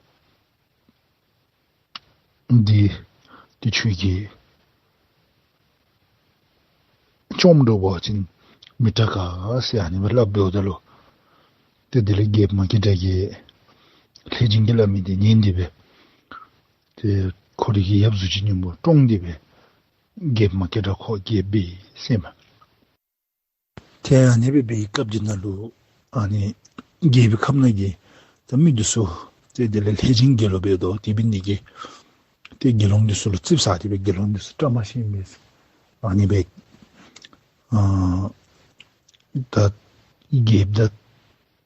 འདི་ཏེ་ཁྱོད་ཀྱིས་བཅོམ་འགྲོ་བ་ཅིན་མི་དྲག་ག་ཟེར་ཨ་ནི་སྦེ་སླབ་འབདཝ་ད་ལུ། ཏེ་དེ་ལས་རྒྱལཔོ་མ་སྐྱེས་དགྲ་གིས་ལྷས་སྦྱིན་གྱིས་སླབ་མི་འདི་ཉན་ཏེ་སྦེ། ཏེ་ཁོ་རའི་གི་ཡབ་གཟུགས་ཅན་སྙིང་པོ་བཀྲོངས་ཏེ་སྦེ་རྒྱལཔོ་མ་སྐྱེས་དགྲ་ཁོ་རྒྱལཔོ་འབད་ཡི་ཟེར་མས། ཏེ་ཨ་ནི་སྦེ་འབད་བའི་སྐབས་འདི་ནང་ལུ་ཨ་ནི་རྒྱལ་པོའི་ཁབ་ནང་གི་ད་མི་འདི་ཚུ་ཏེ་དེ་ལས་ལྷས་སྦྱིན་དགེ་སློང་འབད་དོ། དེ་འབད་ནི་འདི་གིས་ཏེ་དགེ་སློང་འདི་ཚུ་ལུ་རྩིགཔ་ཟ་སྟེ་སྦེ་དགེ་སློང་འདི་ཚུ་བཀྲ་མ་ཤིསཔ་མས། ཨ་ནི་སྦེ་ཨ་ད་རྒྱལཔོ་དང་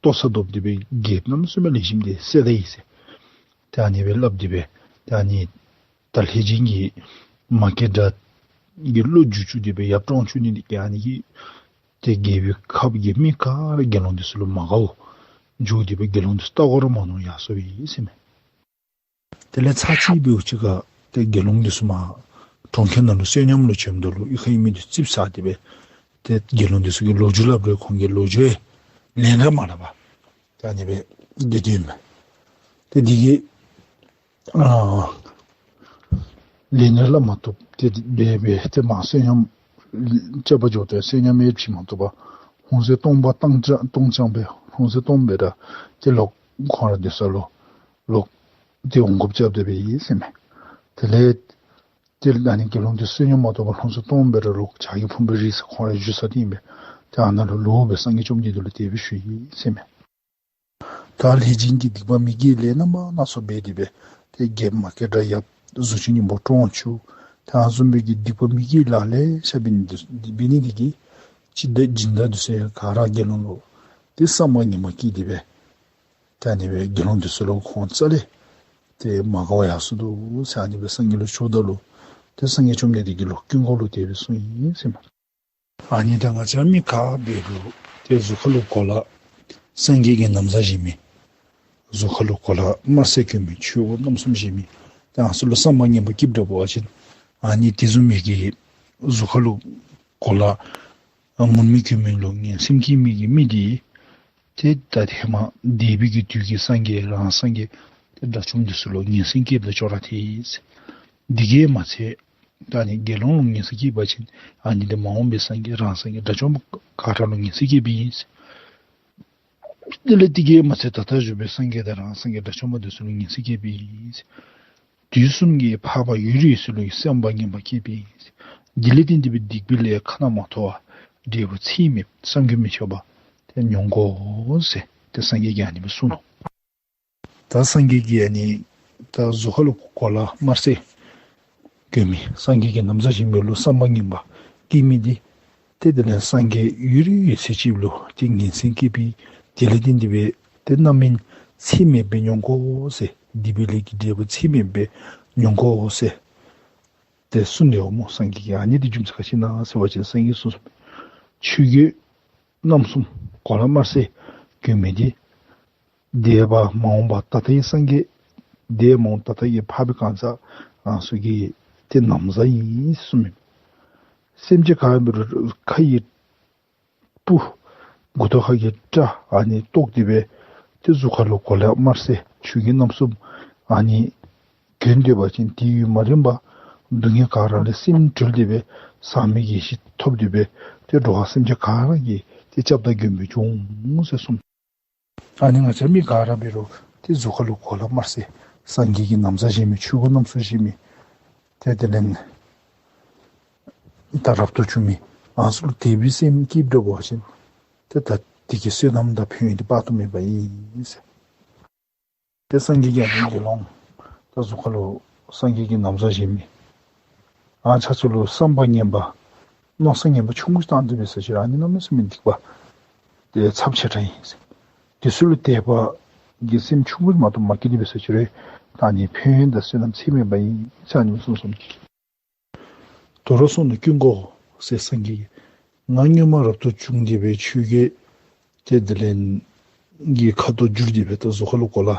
ལྟོ་ཚང་བསྡོམས་ཏེ་སྦེ་རྒྱལཔོ་གནམ་མེད་ས་མེད་ལེགས་ཤོམ་འདི་བསད་ད་ཡི་ཟེར། ཏེ་ཨ་ནི་སྦེ་སླབ་སྟེ་སྦེ་ཏེ་ཨ་ནི་ད་ལྷས་སྦྱིན་གྱིས་མ་སྐྱེས་དགྲ་གི་བློ་འགྱུར་བཅུག་སྟེ་སྦེ་ཡབ་བཀྲོངས་བཅུག་ནི་འདི་གིས་ཨ་ནི་གིས་ཏེ་རྒྱལ་པོའི་ཁབ་ཀྱི་མི་ག་ར་དགེ་སློང་འདི་ཚུ་ལུ་མ་དགའ་བར་འགྱོ་སྟེ་སྦེ་དགེ་སློང་འདི་ཚུ་ལྟ་སྐོར་མ་འོང་ཡར་སོང་ཡི་ཟེར་མས། དེ་ལས་ཚར་གཅིག་འབདཝ་ཅིག་ཁར་ཏེ་དགེ་སློང་འདི་ཚུ་མར་གྲོང་ཁྱེར་ནང་ལུ་བསོད་སྙོམས་ལུ་བྱོནམ་ད་ལུ་གཡུས་ཁར་ཡོད་མི་འདི་ཚུ་རྩིགཔ་ཟ་སྟེ་སྦེ་ཏེ་དགེ་སློང་འདི་ཚུ་གིས་ལོ་རྒྱུས་སླབ་རུང་ཁོང་གིས་ལོ་རྒྱུས་ལན་ར་མ་སླབ་པར་ཏེ་ཨ་ནི་སྦེ་སྡོད་སྡོདཔ་མས། ཏེ་འདི་གིས་ཨ་ལན་ར་སླབ་མ་བཏུབ། ཏེ་འདི་སྦེ་སྦེ་ཏེ་མར་བསོད་སྙོམས་རྐྱབ་པར་འགྱོཝ་ད་བསོད་སྙོམས་ཡང་བྱིན་མ་བཏུབ་པར་ལྷུང་བཟེད་སྟོང་པ་སྟོང་རྐྱང་སྟོང་རྐྱང་སྦེ་ལྷུང་བཟེད་སྟོང་སྦེ་ར་ཏེ་ལོག་ཁོང་ར་སྡོད་ས་ལུ་ལོག་ཏེ་འོང་དགོཔ་རྐྱབ་སྟེ་སྦེ་ཡི་ཟེར་མས། དེ་ལས་ཏེ་ཨ་ནི་དགེ་སློང་འདི་བསོད་སྙོམས་མ་བཏུབ་པར་ལྷུང་བཟེད་སྟོང་སྦེ་ར་ལོག་བྱ་རྒོད་ཕུང་པོའི་རི་ཟེར་ཁོང་རའི་བཞུགས་ས་འདི་ཨིན་པས། ཏེ་ཨ་ནཱ་ལུ་ལོག་སྦེ་སངས་རྒྱས་བཅོམ་ལྡན་འདས་ལུ་དེ་སྦེ་ཞུ་ཡི་ཟེར་མས། ད་ལྷས་སྦྱིན་གྱིས་སྡིག་པ་མི་དགེའི་ལས་རྣམ་པ་སྣ་ཚོགས་འབད་དེ་སྦེ་ཏེ་རྒྱལཔོ་མ་སྐྱེས་དགྲ་ཡབ་གཟུགས་ཅན་སྙིང་པོ་བཀྲོངས་བཅུག། ཏེ་ཨ་ནི་བཟུམ་སྦེ་གི་སྡིག་པ་མི་དགེའི་ལཱ་ལེ་ཤ་འབད་ནི་འདི་འབད་ནི་འདི་གིས་སྦྱིན་བདག་སྦྱིན་བདག་འདི་ཚུ་ག་ར་དགེ་སློང་ལུ་ཏེ་བསམ་པ་ངན་པ་སྐྱེས་ཏེ་སྦེ་ཏེ་ཨ་ནི་སྦེ་དགེ་སློང་འདི་ཚུ་ལུ་ཁོང་རྩ་ལས་ཏེ་མ་དགའ་བར་ཡར་སོ་ནུག་ཟེར་ཨ་ནི་སྦེ་སངས་རྒྱས་ལུ་ཞུཝ་ད་ལུ་ཏེ་སངས་རྒྱས་བཅོམ་ལྡན་འདས་ཀྱིས་ལོག་ཀུན་དགའ་བོ་ལུ་དེ་སྦེ་གསུངས་ཡི་ཟེར་མས། ཨ་ནི་ད་ང་བཅས་མི་ག་འབད་རུང་ཏེ་གཟུགས་ཁ་ལུ་གོ་ལ་སངས་རྒྱས་ཀྱི་ན་བཟའ་བཞེས་མི། གཟུགས་ཁ་ལུ་གོ་ལ་དམར་སེར་གྱོན་མི་ཆོས་གོས་རྣམ་གསུམ་བཞེས་མི། ཏེ་ཨ་ནི་ཚུ་ལུ་བསམ་པ་ངན་པ་སྐྱེཝ་འདྲཝ་འབད་བ་ཅིན་ཨ་ནི་དེ་བཟུམ་མའི་གི་གཟུགས་ཁ་ལུ་གོ་ལ་ཨ་མུར་མེ་གྱོན་མི་ལུ་ངན་སེམས་སྐྱེ་མི་གི་མི་འདི་ཏེ་ད་ཧེ་མ་འདས་པའི་གི་དུས་ཀྱི་སངས་རྒྱས་རང་སངས་རྒྱས་ཏེ་དགྲ་བཅོམ་འདི་ཚུ་ལུ་ངན་སེམས་སྐྱེཝ་དང་ཅོག་ར་འཐདཔ་ཨིན། འདི་གིས་མ་ཚད་ད་ཨ་ནི་དགེ་སློང་ལུ་ངན་སེམས་སྐྱེ་བ་ཅིན་ཨ་ནི་འདི་མ་འོངས་པའི་སངས་རྒྱས་རང་སངས་རྒྱས་དགྲ་བཅོམ་པ་ག་ར་ལུ་ངན་སེམས་སྐྱེཝ་ཨིན། དེ་ལས་འདི་གིས་མ་ཚད་ད་ལྟོ་བཞུགས་པའི་སངས་རྒྱས་དང་རང་སངས་རྒྱས་དགྲ་བཅོམ་པ་འདི་ཚུ་ལུ་ངན་སེམས་སྐྱེཝ་ཨིན། དུས་གསུམ་གྱི་འཕགས་པ་ཡུལ་དུས་སུ་ལུ་བསམ་པ་ངན་པ་སྐྱེཝ་ཨིན། འདི་ལས་བརྟེན་ཏེ་སྦེ་སྡིག་པའི་ལས་ཁ་ན་མ་ཐོ་བ་འབྲས་བུ་ཚད་མེད་བསམ་གྱིས་མི་ཁྱབ་པ་ཏེ་མྱོང་དགོ་ཟེར་ཏེ་སངས་རྒྱས་ཀྱིས་ཨ་ནི་སྦེ་གསུངས་ནུག། ད་སངས་རྒྱས་ཀྱིས་ཨ་ནི་ད་གཟུགས་ཁ་ལུ་གོ་ལ་དམར་སེར་གྱོན་མི་སངས་རྒྱས་ཀྱི་ན་བཟའ་བཞེས་མི་ལུ་བསམ་པ་ངན་པ་སྐྱེ་མི་འདི་ཏེ་དེ་ལས་སངས་རྒྱས་ཡུན་རིང་ཡོད་ཚད་ཅིག་ལུ་ཏེ་ངན་སེམས་སྐྱེཝ་ཨིན། དེ་ལས་བརྟེན་ཏེ་སྦེ་ཏེ་རྣམ་སྨིན་ཚད་མེད་སྦེ་མྱོང་དགོ་ཟེར། སྡིག་པའི་ལས་ཀྱི་འབྲས་བུ་ཚད་མེད་སྦེ་མྱོང་དགོ་ཟེར་ཏེ་གསུངས་ཏེ་འོང་སྨོ། སངས་རྒྱས་ཀྱིས་ཨ་ནི་འདི་རྒྱུ་མཚན་ག་ཅི་ཨིན་ན་ཟེར་བ་ཅིན་སངས་རྒྱས་གསུངས་སོ། ཆོས་གོས་རྣམ་གསུམ་གོ་ལ་དམར་སེར་གྱོན་མི་འདི་འདས་པ་མ་འོངས་པ་ད་ལྟའི་སངས་རྒྱས་འདས་མ་འོངས་ད་ལྟ་གི་འཕགས་པའི་གང་ཟག་ང་བཅས་ཀྱི་ཏེ་ན་བཟའ་ཨིན་གསུངས་མས། སེམས་ཅན་ག་འབད་རུང་ཁ་ཡི་སྤུ་མགུ་ཏོ་ཁ་གི་སྐྲ་ཨ་ནི་བཏོག་སྟེ་སྦེ་ཏེ་གཟུགས་ཁ་ལུ་གོ་ལ་དམར་སེར་ཆོས་གོས་རྣམ་གསུམ་ཨ་ནི་གྱོན་སྡོད་པ་ཅིན་ཏེ་ཡུན་མ་རིང་བར་སྡུག་བསྔལ་ག་ར་ལས་སེམས་གྲོལ་ཏེ་སྦེ་ཟག་མེད་ཀྱི་ཡེ་ཤེས་ཐོབ་སྟེ་སྦེ་ཏེ་འགྲོ་བ་སེམས་ཅན་ག་ར་གི་ཏེ་སྐྱབས་དང་མགོན་པོ་འགྱོ་འོང་ཟེར་གསུངས། ཨ་ནི་ང་བཅས་མི་ག་ར་འབད་རུང་ཏེ་གཟུགས་ཁ་ལུ་གོ་ལ་དམར་སེར་སངས་རྒྱས་ཀྱི་ན་བཟའ་བཞེས་མི་ཆོས་གོས་རྣམ་གསུམ་བཞེས་མི་ཏེ་དེ་ལས་ད་རབ་ཏུ་བྱུང་མི་ཨ་ནི་ཚུ་ལུ་དད་པའི་སེམས་སྐྱེཝ་འདྲཝ་འབད་བ་ཅིན་ཏེ་ད་འདི་གི་བསོད་ནམས་དང་ཕན་ཡོན་འདི་དཔག་ཏུ་མེད་པ་ཨིན་ཟེར། ཏེ་སངས་རྒྱས་ཀྱིས་ཨ་ནི་དགེ་སློང་ད་གཟུགས་ཁ་ལུ་སངས་རྒྱས་ཀྱི་ན་བཟའ་བཞེས་མི་ཨ་ནི་ཚུ་ལུ་བསམ་པ་ངན་པ་མནོ་བསམ་ངན་པ་ཆུང་ཀུ་བཏང་སྟེ་འབད་ས་ཅིག་ར་ཨ་ནི་གནམ་མེད་ས་མེད་སྡིག་པ་ཏེ་ཚབས་ཆེ་དྲགས་ཨིན་ཟེར། དེ་ཚུ་ལུ་དད་པ་གི་སེམས་ཆུང་ཀུ་མ་གཏོགས་མ་སྐྱེས་ཏེ་འབད་ས་ཅིག་ར་ད་ཨ་ནི་ཕན་ཡོན་དང་བསོད་ནམས་ཚད་མེད་པ་ཨིན་ཟེར་ཨ་ནི་གསུངས་སོ། དོ་རུང་གསུངས་ནུག། ཀུན་དགའ་བོ་ ཟེར་སངས་རྒྱས་ཀྱིས། ང་སྔོན་མ་རབ་ཏུ་བྱུང་སྟེ་སྦེ་ཆོས་གོས་ཏེ་དེ་ལས་གི་ཁ་དོག་བསྒྱུར་ཏེ་སྦེ་ད་གཟུགས་ཁ་ལུ་གོ་ལ་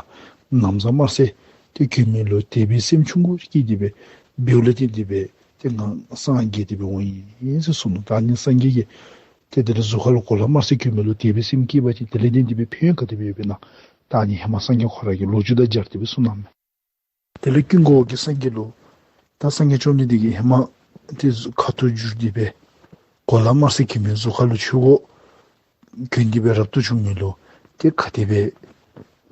ན་བཟའ་དམར་སེར་ཏེ་གྱོན་མི་ལུ་དད་པའི་སེམས་ཆུང་ཀུ་སྐྱེས་ཏེ་སྦེ་འབདཝ་ལས་བརྟེན་ཏེ་སྦེ་ཏེ་ང་སངས་རྒྱས་ཏེ་སྦེ་འོང་ཡི་ཟེར་གསུངས་ནུག། ད་ཨ་ནི་སངས་རྒྱས་ཀྱིས་ཏེ་དེ་ལས་གཟུགས་ཁ་ལུ་གོ་ལ་དམར་སེར་གྱོན་མི་ལུ་དད་པའི་སེམས་སྐྱེས་པ་ཅིན་དེ་ལས་བརྟེན་ཏེ་སྦེ་ཕན་ཡོན་ག་དེ་སྦེ་ཡོདཔ་ཨིན་ན། ད་ཨ་ནི་ཧེ་མ་སངས་རྒྱས་ཁོ་ར་གི་ལོ་རྒྱུས་དང་སྦྱར་ཏེ་སྦེ་གསུངས་གནངམ་མས། དེ་ལས་ཀུན་དགའ་བོ་གིས་སངས་རྒྱས་ལུ་ད་སངས་རྒྱས་བཅོམ་ལྡན་འདས་ཀྱིས་ཧེ་མ་ཏེ་ཁ་དོག་བསྒྱུར་ཏེ་སྦེ་གོ་ལ་དམར་སེར་གྱོན་མི་གཟུགས་ཁ་ལུ་ཆོས་གོས་གྱོན་ཏེ་སྦེ་རབ་ཏུ་བྱུང་མི་ལུ་ཏེ་ག་དེ་སྦེ་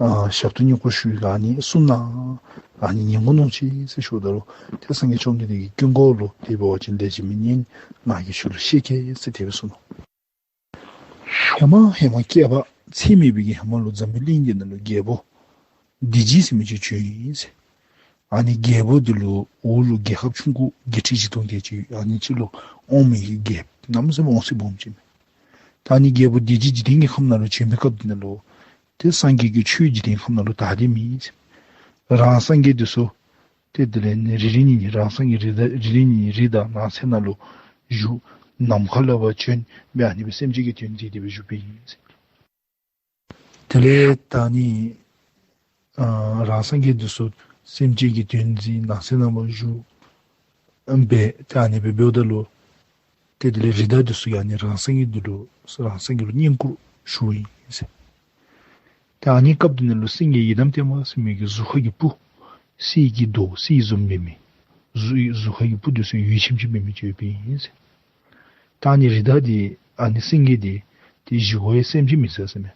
ཨ་ཞབས་ཏོག་བསྙེན་བཀུར་ཞུ་ཡི་ག་ཨ་ནི་གསུངས་གནང་། ཨ་ནི་ཉན་དགོ་མནོ་ཅི་ཟེར་ཞུཝ་ད་ལུ་ཏེ་སངས་རྒྱས་བཅོམ་ལྡན་འདས་ཀྱིས་ཀུན་དགའ་བོ་ལུ་དེ་འབད་བ་ཅིན་ལེགས་ཤོམ་མི་ཉན། ང་གིས་ཁྱོད་ལུ་བཤད་གེ་ཟེར་དེ་སྦེ་གསུངས་ནུག། ཧེ་མ་ཧེ་མ་བསྐལ་པ་ཚད་མེད་པའི་གི་ཧེ་མ་ལུ་འཛམ་བུ་གླིང་འདི་ནང་ལུ་རྒྱལ་པོ་སྡིག་བྱེད་ཟེར་མི་ཅིག་བྱོན་ཡི་ཟེར། ཨ་ནི་རྒྱལ་པོ་འདི་ལུ་འོག་ལུ་རྒྱལ་ཁབ་ཆུང་ཀུ་བརྒྱད་ཁྲི་བཞི་སྟོང་བརྒྱད་ཅུ་ཨ་ནི་ཅིག་ལུ་དབང་མི་གི་རྒྱལཔོ་གནམ་མེད་ས་མེད་དབང་ཤེད་སྦོམ་ཅིག་མས། ད་ཨ་ནི་རྒྱལ་པོ་འདི་འཇིག་རྟེན་གྱི་ཁམས་ནང་ལུ་བྱོན་པའི་སྐབས་འདི་ནང་ལུ་ཏེ་སངས་རྒྱས་ཀྱིས་ཆོས་འཇིག་རྟེན་ཁམས་ནང་ལུ་དར་ཏེ་མེད་ཟེར། རང་སངས་རྒྱས་འདི་ཚུ་ཏེ་དེ་ལས་ནི་རེ་རེ་གཉིས་གཉིས་རང་སངས་རྒྱས་རི་དྭགས་རེ་རེ་གཉིས་གཉིས་རི་དྭགས་ནགས་ཚལ་ནང་ལུ་བཞུགས། ནམ་མཁའ་ལས་ཕར་བྱོན་སྦེ་ཨ་ནི་སྦེ་སེམས་ཅན་གྱི་དོན་མཛད་དེ་སྦེ་བཞུགས་པའི་ཨིན་ཟེར། དེ་ལས་ད་ཨ་ནི་ཨ་རང་སངས་རྒྱས་འདི་ཚུ་སེམས་ཅན་གྱི་དོན་མཛད་ནགས་ཚལ་ནང་ཕར་བཞུགས་སྦེ་ད་ཨ་ནི་སྦེ་འབདཝ་ད་ལུ་ཏེ་དེ་ལས་རི་དྭགས་འདི་ཚུ་ཡང་ཨ་ནི་རང་སངས་རྒྱས་འདི་ལུ་རང་སངས་རྒྱས་ལུ་བསྙེན་བཀུར་ཞུཝ་ཨིན་ཟེར། ད་ཨ་ནི་སྐབས་འདི་ནང་ལུ་སེང་གེ་ཡི་དམ་བརྟན་པ་ཟེར་མི་གི་གཟུགས་ཁ་གི་སྤུ་གསེར་གྱི་མདོག་གསེར་བཟུམ་འབད་མི་གཟུགས་གཟུགས་ཁ་གི་སྤུ་འདི་ཚུ་ཡུད་ཆེམ་ཆེམ་འབད་མི་ཅིག་ཡོདཔ་ཨིན་ཟེར། ད་ཨ་ནི་རི་དྭགས་འདི་ཨ་ནི་སེང་གེ་འདི་ཏེ་བཞེས་སྒོ་ཡང་སེམས་ཅན་མི་ཟ་ཟེར་མས།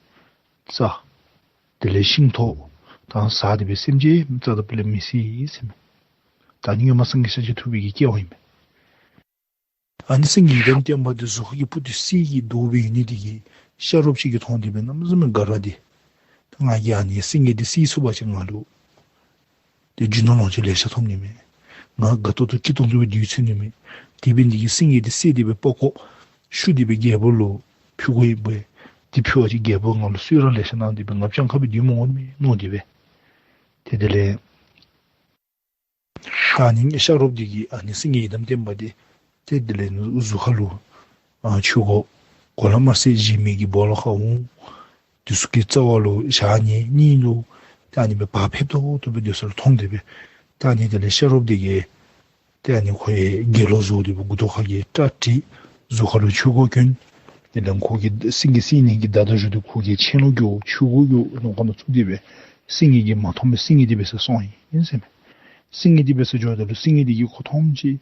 རྩྭ་དེ་ལས་ཤིང་ཏོག་དང་ཟ་སྟེ་སྦེ་སེམས་ཅན་རྩ་དང་སྤུ་ལས་མི་ཟ་ཟེར་མས། ད་ཨ་ནི་སྔོན་མ་སངས་རྒྱས་ཤཱཀྱ་ཐུབ་པའི་གི་སྐྱེ་བ་ཨིན་མས། ཨ་ནི་སེང་གེ་ཡི་དམ་བརྟན་པ་འདི་གཟུགས་ཁ་གི་སྤུ་འདི་གསེར་གྱི་མདོག་སྦེ་ཡོད་ནི་འདི་གིས་ཤ་རོགསཔ་ཅིག་གིས་མཐོང་སྟེ་སྦེ་གནམ་མེད་ས་མེད་དགའ་རངས་ཏེ། ད་ང་གིས་ཨ་ནི་སེང་གེ་འདི་བསད་ཚུགས་པ་ཅིན་ང་ལུ་ཏེ་རྒྱུ་ནོར་ལོངས་སྤྱོད་ལེ་ཤ་ཐོབ་ནི་མས། ང་དགའ་ཏོག་ཏོ་སྐྱིད་ཏོང་ཏོ་སྦེ་སྡོད་ཚུགས་ནི་མས། དེ་འབད་ནི་འདི་གིས་སེང་གེ་འདི་བསད་དེ་སྦེ་པགས་ཀོ་བཤུ་སྟེ་སྦེ་རྒྱལ་པོ་ལུ་ཕུལ་དགོ་ཡི་པས། དེ་ཕུལ་བ་ཅིན་རྒྱལ་པོ་ང་ལུ་གསོལ་རས་ལེ་ཤ་གནང་སྟེ་སྦེ་ང་སྤྱང་ཀ་སྦེ་སྡོད་མི་འོང་མས་མནོ་སྟེ་སྦེ། ཏེ་དེ་ལས་ད་ཨ་ནི་ཤ་རོགསཔ་འདི་གིས་ཨ་ནི་སེང་གེ་ཡི་དམ་བརྟན་པ་འདི་ཏེ་དེ་ལས་གཟུགས་ཁ་ལུ་ཨ་ཆོས་གོས་གོ་ལ་དམར་སེར་བཞེས་མི་གི་སྦོ་ལོགས་ཁར་འོང་། དེ་ཚུ་གི་རྩ་བ་ལུ་བཞག་ནི་གཉིད་ལུ་ད་ཨ་ནི་སྦེ་བག་ཕེབས་ཏོག་ཏོ་སྦེ་སྡོད་ས་ལུ་མཐོང་སྟེ་སྦེ། ད་ཨ་ནི་དེ་ལས་ཤ་རོགསཔ་འདི་གིས་ཏེ་ཨ་ནི་ཁོ་ཡང་དགེ་སློང་བཟོ་སྟེ་སྦེ་མགུ་ཏོ་ཁ་གི་སྐྲ་བྲེགས། གཟུགས་ཁ་ལུ་ཆོས་གོས་གྱོན། དེ་ལས་ཁོ་གིས་སེང་གེ་བསད་ནི་གི་མདའ་དང་གཞུ་འདི་ཁོ་གིས་ཆེ་ལོང་གྱོན་ཆོས་གོས་གྱོན་ནང་ཁོ་ནང་བཙུགས་ཏེ་སྦེ་སེང་གེ་གིས་མ་མཐོང་པར་སེང་གེ་འདི་འབད་སར་སོང་ཡི་ཟེར་མས། སེང་གེ་འདི་འབད་སར་འགྱོཝ་ད་ལུ་སེང་གེ་འདི་གིས་ཁོ་མཐོངམ་ཅིག་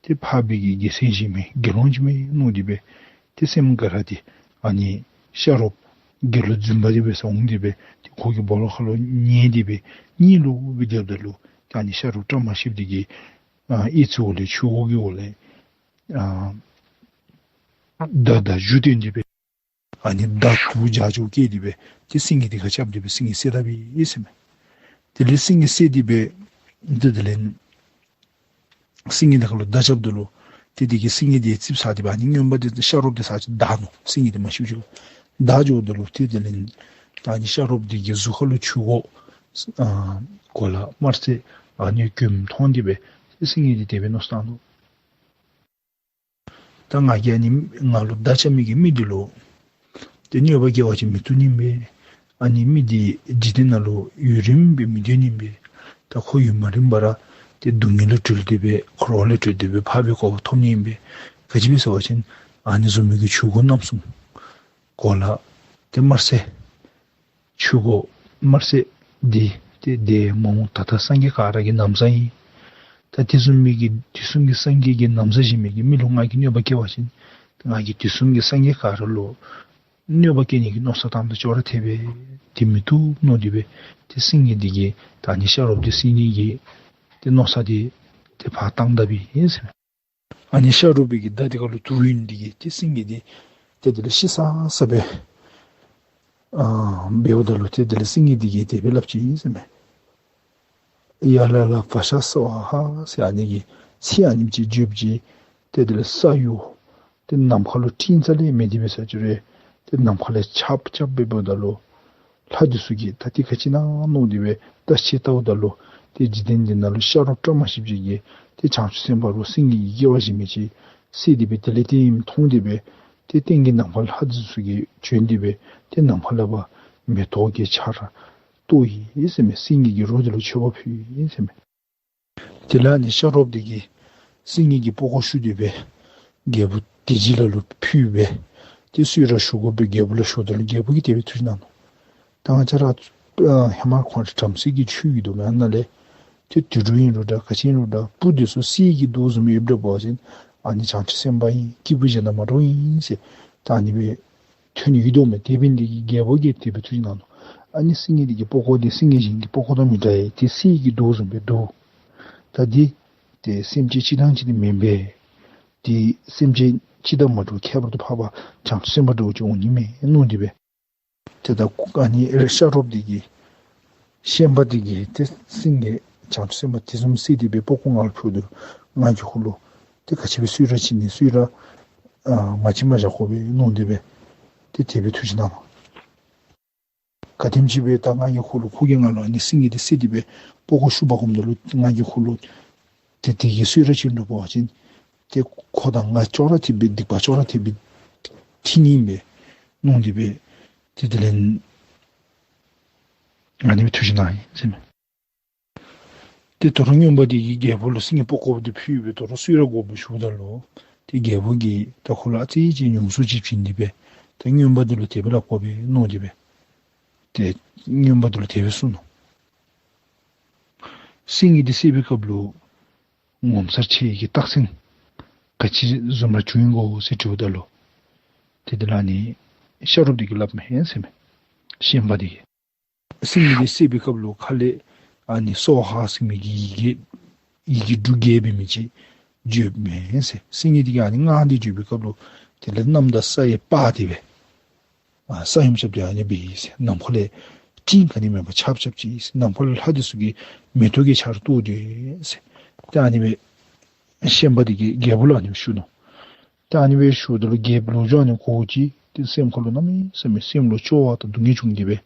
ཏེ་འཕགས་པའི་གི་རྒྱལ་མཚན་བཞེས་མི་དགེ་སློང་ཅིག་མས་མནོ་སྟེ་སྦེ་ཏེ་སེམས་དགའ་རངས་ཏེ་ཨ་ནི་ཤ་རོགསཔ་དགེ་སློང་རྫུན་པ་འདི་འབད་སར་འོང་སྟེ་སྦེ་ཏེ་ཁོ་གི་སྦོ་ལོགས་ཁ་ལུ་ཉལ་ཏེ་སྦེ་གཉིད་ལོག་སྦེ་སྡོདཔ་ད་ལུ་ཏེ་ཨ་ནི་ཤ་རོགསཔ་བཀྲ་མ་ཤིསཔ་འདི་གིས་ཨ་གཡས་ཚུ་འོག་ལས་ཆོས་གོས་ཀྱི་འོག་ལས་ཨ་མདའ་དང་གཞུ་བཏོན་ཏེ་སྦེ་ཨ་ནི་མདའ་དུག་འཇའ་ཚུ་བཀལ་ཏེ་སྦེ་ཏེ་སེང་གེ་འདི་ཁར་རྐྱབ་སྟེ་སྦེ་སེང་གེ་བསད་ད་པས་ཟེར་མས། དེ་ལས་སེང་གེ་བསད་དེ་སྦེ་ཏེ་དེ་ལས་སེང་གེ་འདི་ཁ་ལུ་མདའ་རྐྱབ་ད་ལུ་ཏེ་དེ་གིས་སེང་གེ་འདི་ཙིགཔ་ཟ་སྟེ་སྦེ་ཨ་ནི་རྔོན་པ་འདི་ཤ་རོགསཔ་འདི་ཚར་ཅིག་བདའ་ནུག། སེང་གེ་འདི་མ་ཤི་བར་བདའ་འགྱོཝ་ད་ལུ་ཏེ་དེ་ལས་ད་ཨ་ནི་ཤ་རོགསཔ་འདི་གི་གཟུགས་ཁ་ལུ་ཆོས་གོས་ཨ་གོ་ལ་དམར་སེར་ཨ་ནི་གྱོནམ་མཐོང་སྟེ་སྦེ་ཏེ་སེང་གེ་འདི་དེ་སྦེ་མནོ་བསམ་བཏང་ནུག། ད་ང་གིས་ཨ་ནི་ང་ལུ་མདའ་རྐྱབ་མི་གི་མི་འདི་ལུ་ཏེ་གནོད་པ་བཀལ་བ་ཅིན་མི་བཏུབ་ནི་མས། ཨ་ནི་མི་འདི་འཇིག་རྟེན་ནང་ལུ་ཡུན་རིངམོ་སྦེ་མི་སྡོད་ནི་མས། ད་ཁོ་ཡུན་མ་རིངམ་པར་ཏེ་སྡུག་བསྔལ་ལུ་གྲོལ་ཏེ་སྦེ་འཁོར་བ་ལས་གྲོལ་ཏེ་སྦེ་འཕགས་པའི་གོ་འཕང་ཐོབ་ནི་མས། ག་ཅི་སྦེ་ཟེར་བ་ཅིན་ཨ་ནི་བཟུམ་མའི་གི་ཆོས་གོས་རྣམ་གསུམ་གོ་ལ་ཏེ་དམར་སེར་ཆོས་གོས་དམར་སེར་འདི་ཏེ་འདས་མ་འོངས་ད་ལྟ་སངས་རྒྱས་ག་ར་གི་ན་བཟའ་ཨིན། ད་དེ་བཟུམ་མའི་གི་དུས་གསུམ་གྱི་སངས་རྒྱས་ཀྱི་ན་བཟའ་བཞེས་མི་གི་མི་ལུ་ང་གིས་གནོད་པ་བཀལ་བ་ཅིན་ང་གིས་དུས་གསུམ་གྱི་སངས་རྒྱས་ག་ར་ལུ་གནོད་པ་བཀལ་ནི་གི་མནོ་བསམ་བཏངམ་ད་ཅོག་ར་འཐད་པས། དེ་མི་བཏུབ་མནོ་སྟེ་སྦེ་ཏེ་སེང་གེ་འདི་གིས་ད་ཨ་ནི་ཤ་རོགསཔ་འདི་བསད་ནི་གི་ཏེ་མནོ་བསམ་འདི་ཏེ་ཕར་བཏང་ད་པས་ཟེར་མས། ཨ་ནི་ཤ་རོགསཔ་གི་མདའ་འདི་ཁ་ལུ་དུག་ཡོད་ནི་འདི་གིས་ཏེ་སེང་གེ་འདི་ཏེ་དེ་ལས་ཤི་ས་ས་སྦེ་ཨ་འབདཝ་ད་ལུ་ཏེ་དེ་ལས་སེང་གེ་འདི་གིས་དེ་སྦེ་སླབ་ཅི་ཨིན་ཟེར་མས། ཡ་ལ་ལ་བ་ཤ་སྭཱ་ཧཱ་ཟེར་ཨ་ནི་གི་ཚིག་ཨ་ནེམ་ཅིག་བརྗོད་ཅི། ཏེ་དེ་ལས་ས་གཡོ། ཏེ་ནམ་མཁའ་ལུ་སྤྲིན་རྩ་ལས་མེད་དེ་འབད་ས་ཅིག་རེ། ཏེ་ནམ་མཁའ་ལས་ཆརཔ་རྐྱབ་སྦེ་འབདཝ་ད་ལུ་ལྷ་འདི་ཚུ་གིས་ད་འདི་ག་ཅི་ཨིན་ན་མནོ་སྟེ་སྦེ་བརྟག་དཔྱད་བལྟཝ་ད་ལུ་ཏེ་འཇིག་རྟེན་འདི་ནང་ལུ་ཤ་རོགསཔ་བཀྲ་མ་ཤིསཔ་ཅིག་གིས་ཏེ་བྱང་ཆུབ་སེམས་དཔའ་རུ་སེང་གེ་གི་སྐྱེ་བ་བཞེས་མི་ཅིག་ བསད་དེ་སྦེ་དེ་ལས་སྟོན་མཐོང་སྟེ་སྦེ་ཏེ་སྟེང་གི་ནམ་མཁའ་ལྷ་འདི་ཚུ་གིས་བྱོན་ཏེ་སྦེ་ཏེ་ནམ་མཁའ་ལས་ཕར་མེ་ཏོག་གི་ཆར་གཏོར་ཡི་ཟེར་མས། སེང་གེ་གི་རོ་འདི་ལུ་མཆོད་པ་ཕུལ་ཡི་ཟེར་མས། དེ་ལས་ཨ་ནི་ཤ་རོགསཔ་འདི་གིས་སེང་གེ་གི་པགས་ཀོ་བཤུ་སྟེ་སྦེ་རྒྱལ་པོ་དེ་ཅིག་ལ་ལུ་ཕུལ་སྦེ་ཏེ་གསོལ་རས་ཞུ་དགོ་པའི་རྒྱལ་པོ་ལུ་ཞུཝ་ད་ལུ་རྒྱལ་པོ་གིས་དེ་སྦེ་ཐུགས་བཞེད་གནང་ནུག། ད་ང་བཅས་ར་ཨ་ཧེ་མ་ཁོང་ར་བྲམ་ཟེ་གི་ཆོས་ཡོད་དོ་མས། ཨ་ནཱ་ལས་ཏེ་དུད་འགྲོ་ཨིན་རུང་འདྲ་ག་ཅི་ཨིན་རུང་འདྲ་བུ་འདི་ཚུ་གསེར་གྱི་མདོག་བཟུམ་ཡོདཔ་འདྲ་བ་ཅིན་ཨ་ནི་བྱང་ཆུབ་སེམས་དཔའ་ཨིན། སྐྱེས་བུ་གཞན་དང་མ་འདྲཝ་ཨིན་ཟེར་ད་ཨ་ནི་སྦེ་ཐོན་ཡོད་དོ་མས། དེ་འབད་ནི་དེ་གིས་རྒྱལ་པོ་གིས་དེ་སྦེ་ཐུགས་བཞེད་གནང་ནུག། ཨ་ནི་སེང་གེ་འདི་གི་པགས་ཀོ་འདི་སེང་གེ་གཞན་གྱི་པགས་ཀོ་དང་མི་འདྲ་ཡི། དེ་གསེར་གྱི་མདོག་བཟུམ་སྦེ་འདུག། ད་འདི་ཏེ་སེམས་ཅན་སྤྱིར་བཏང་ཅིག་འདི་མེན་པས། ཏེ་སེམས་ཅན་སྤྱིར་བཏང་མ་འདྲཝ་ཁྱད་པར་དུ་འཕགས་པ་བྱང་ཆུབ་སེམས་དཔའ་འདྲཝ་ཅིག་འོང་ནི་མས་མནོ་སྟེ་སྦེ། ཏེ་ད་ཨ་ནི་ཤ་རོགསཔ་འདི་གིས་ཤན་པ་འདི་གིས་ཏེ་སེང་གེ་བྱང་ཆུབ་སེམས་དཔའ་དེ་བཟུམ་བསད་དེ་སྦེ་པགས་ཀོ་ང་ལུ་ཕུལཝ་ད་ང་གིས་ཁོ་ལུ་ཏེ་ག་ཅི་སྦེ་གསོལ་རས་བྱིན་ནི་གསོལ་རས་ཨ་མ་བྱིན་པར་བཞག་དགོ་པས་མནོ་སྟེ་སྦེ་ཏེ་དེ་སྦེ་ཐུགས་བཞེད་གནང་ནུག། ག་དེམ་ཅིག་སྦེ་ད་ང་གིས་ཁོ་ལུ་ཁོ་གིས་ང་ལུ་ཨ་ནི་སེང་གེ་འདི་བསད་དེ་སྦེ་པགས་ཀོ་བཤུ་འབག་འོངམ་ད་ལུ་ང་གིས་ཁོ་ལུ་ཏེ་དེ་གི་གསོལ་རས་བྱིན་འགྱོ་བ་ཅིན་ཏེ་ཁོ་དང་ང་ཅོག་ར་འཐདཔ་སྦེ་སྡིག་པ་ཅོག་ར་འཐདཔ་སྦེ་འཐད་ནི་ཨིན་པས་མནོ་སྟེ་སྦེ་ཏེ་དེ་ལས་ཨ་ནི་སྦེ་ཐུགས་བཞེད་གནང་ཡི་ཟེར་མས། ཏེ་དོ་རུང་རྔོན་པ་འདི་གིས་རྒྱལ་པོ་ལུ་སེང་གེ་པགས་ཀོ་འདི་ཕུལ་སྦེ་དོ་རུང་གསོལ་རས་དགོ་པས་ཞུཝ་ད་ལུ་ཏེ་རྒྱལ་པོ་གིས་ད་ཁོ་ལུ་ཨ་ཙི་ཅིག་ཉུང་སུ་ཅིག་བྱིན་ཏེ་སྦེ་ཏེ་རྔོན་པ་འདི་ལུ་དེ་སྦེ་སླབ་དགོ་པས་མནོ་སྟེ་སྦེ་ཏེ་རྔོན་པ་འདི་ལུ་དེ་སྦེ་གསུངས་ནུག། སེང་གེ་འདི་བསད་པའི་སྐབས་ལུ་ངོ་མཚར་ཆེ་གི་རྟགས་མཚན་ག་ཅི་བཟུམ་ར་བྱུང་ཡི་གོ་ཟེར་དྲིཝ་ད་ལུ་ཏེ་དེ་ལས་ཨ་ནི་ཤ་རོགསཔ་འདི་གིས་སླབ་མས་ཟེར་མས། ཤན་པ་འདི་གིས། སེང་གེ་འདི་བསད་པའི་སྐབས་ལུ་ཁ་ལས་ཨ་ནི་སྭཱ་ཧཱ་ཟེར་མི་གི་ཡི་གེ་ཡི་གེ་འབྲུ་བརྒྱད་འབད་མི་ཅིག་བརྗོདཔ་མས་ཟེར། སེང་གེ་འདི་གིས་ཨ་ནི་སྔགས་འདི་བརྗོད་པའི་སྐབས་ལུ་དེ་ལས་གནམ་དང་ས་ཡི་བར་དེ་སྦེ་ཨ་ས་ཡོམ་རྐྱབ་སྟེ་ཨ་ནི་སྦེ་ཨིན་ཟེར། ནམ་མཁའ་ལས་སྤྲིན་ག་ནི་མེད་པར་ཆརཔ་རྐྱབ་ཅི་ཟེར། ནམ་མཁའ་ལས་ལྷ་འདི་ཚུ་གིས་མེ་ཏོག་གི་ཆར་གཏོར་ཏེ་ཟེར། ཏེ་ཨ་ནི་སྦེ་ཤན་པ་འདི་གིས་རྒྱལ་པོ་ལུ་ཨ་ནི་སྦེ་ཞུ་ནུག། ཏེ་ཨ་ནི་སྦེ་ཞུཝ་ད་ལུ་རྒྱལཔོ་ལུ་ལོ་རྒྱུས་ཨ་ནི་གོ་ཅི། ཏེ་སེམས་ཁ་ལུ་གནམ་མེད་ས་མེད་སེམས་ལུ་སྐྱོ་བ་དང་སྡུག་བསྔལ་བྱུང་སྟེ་སྦེ་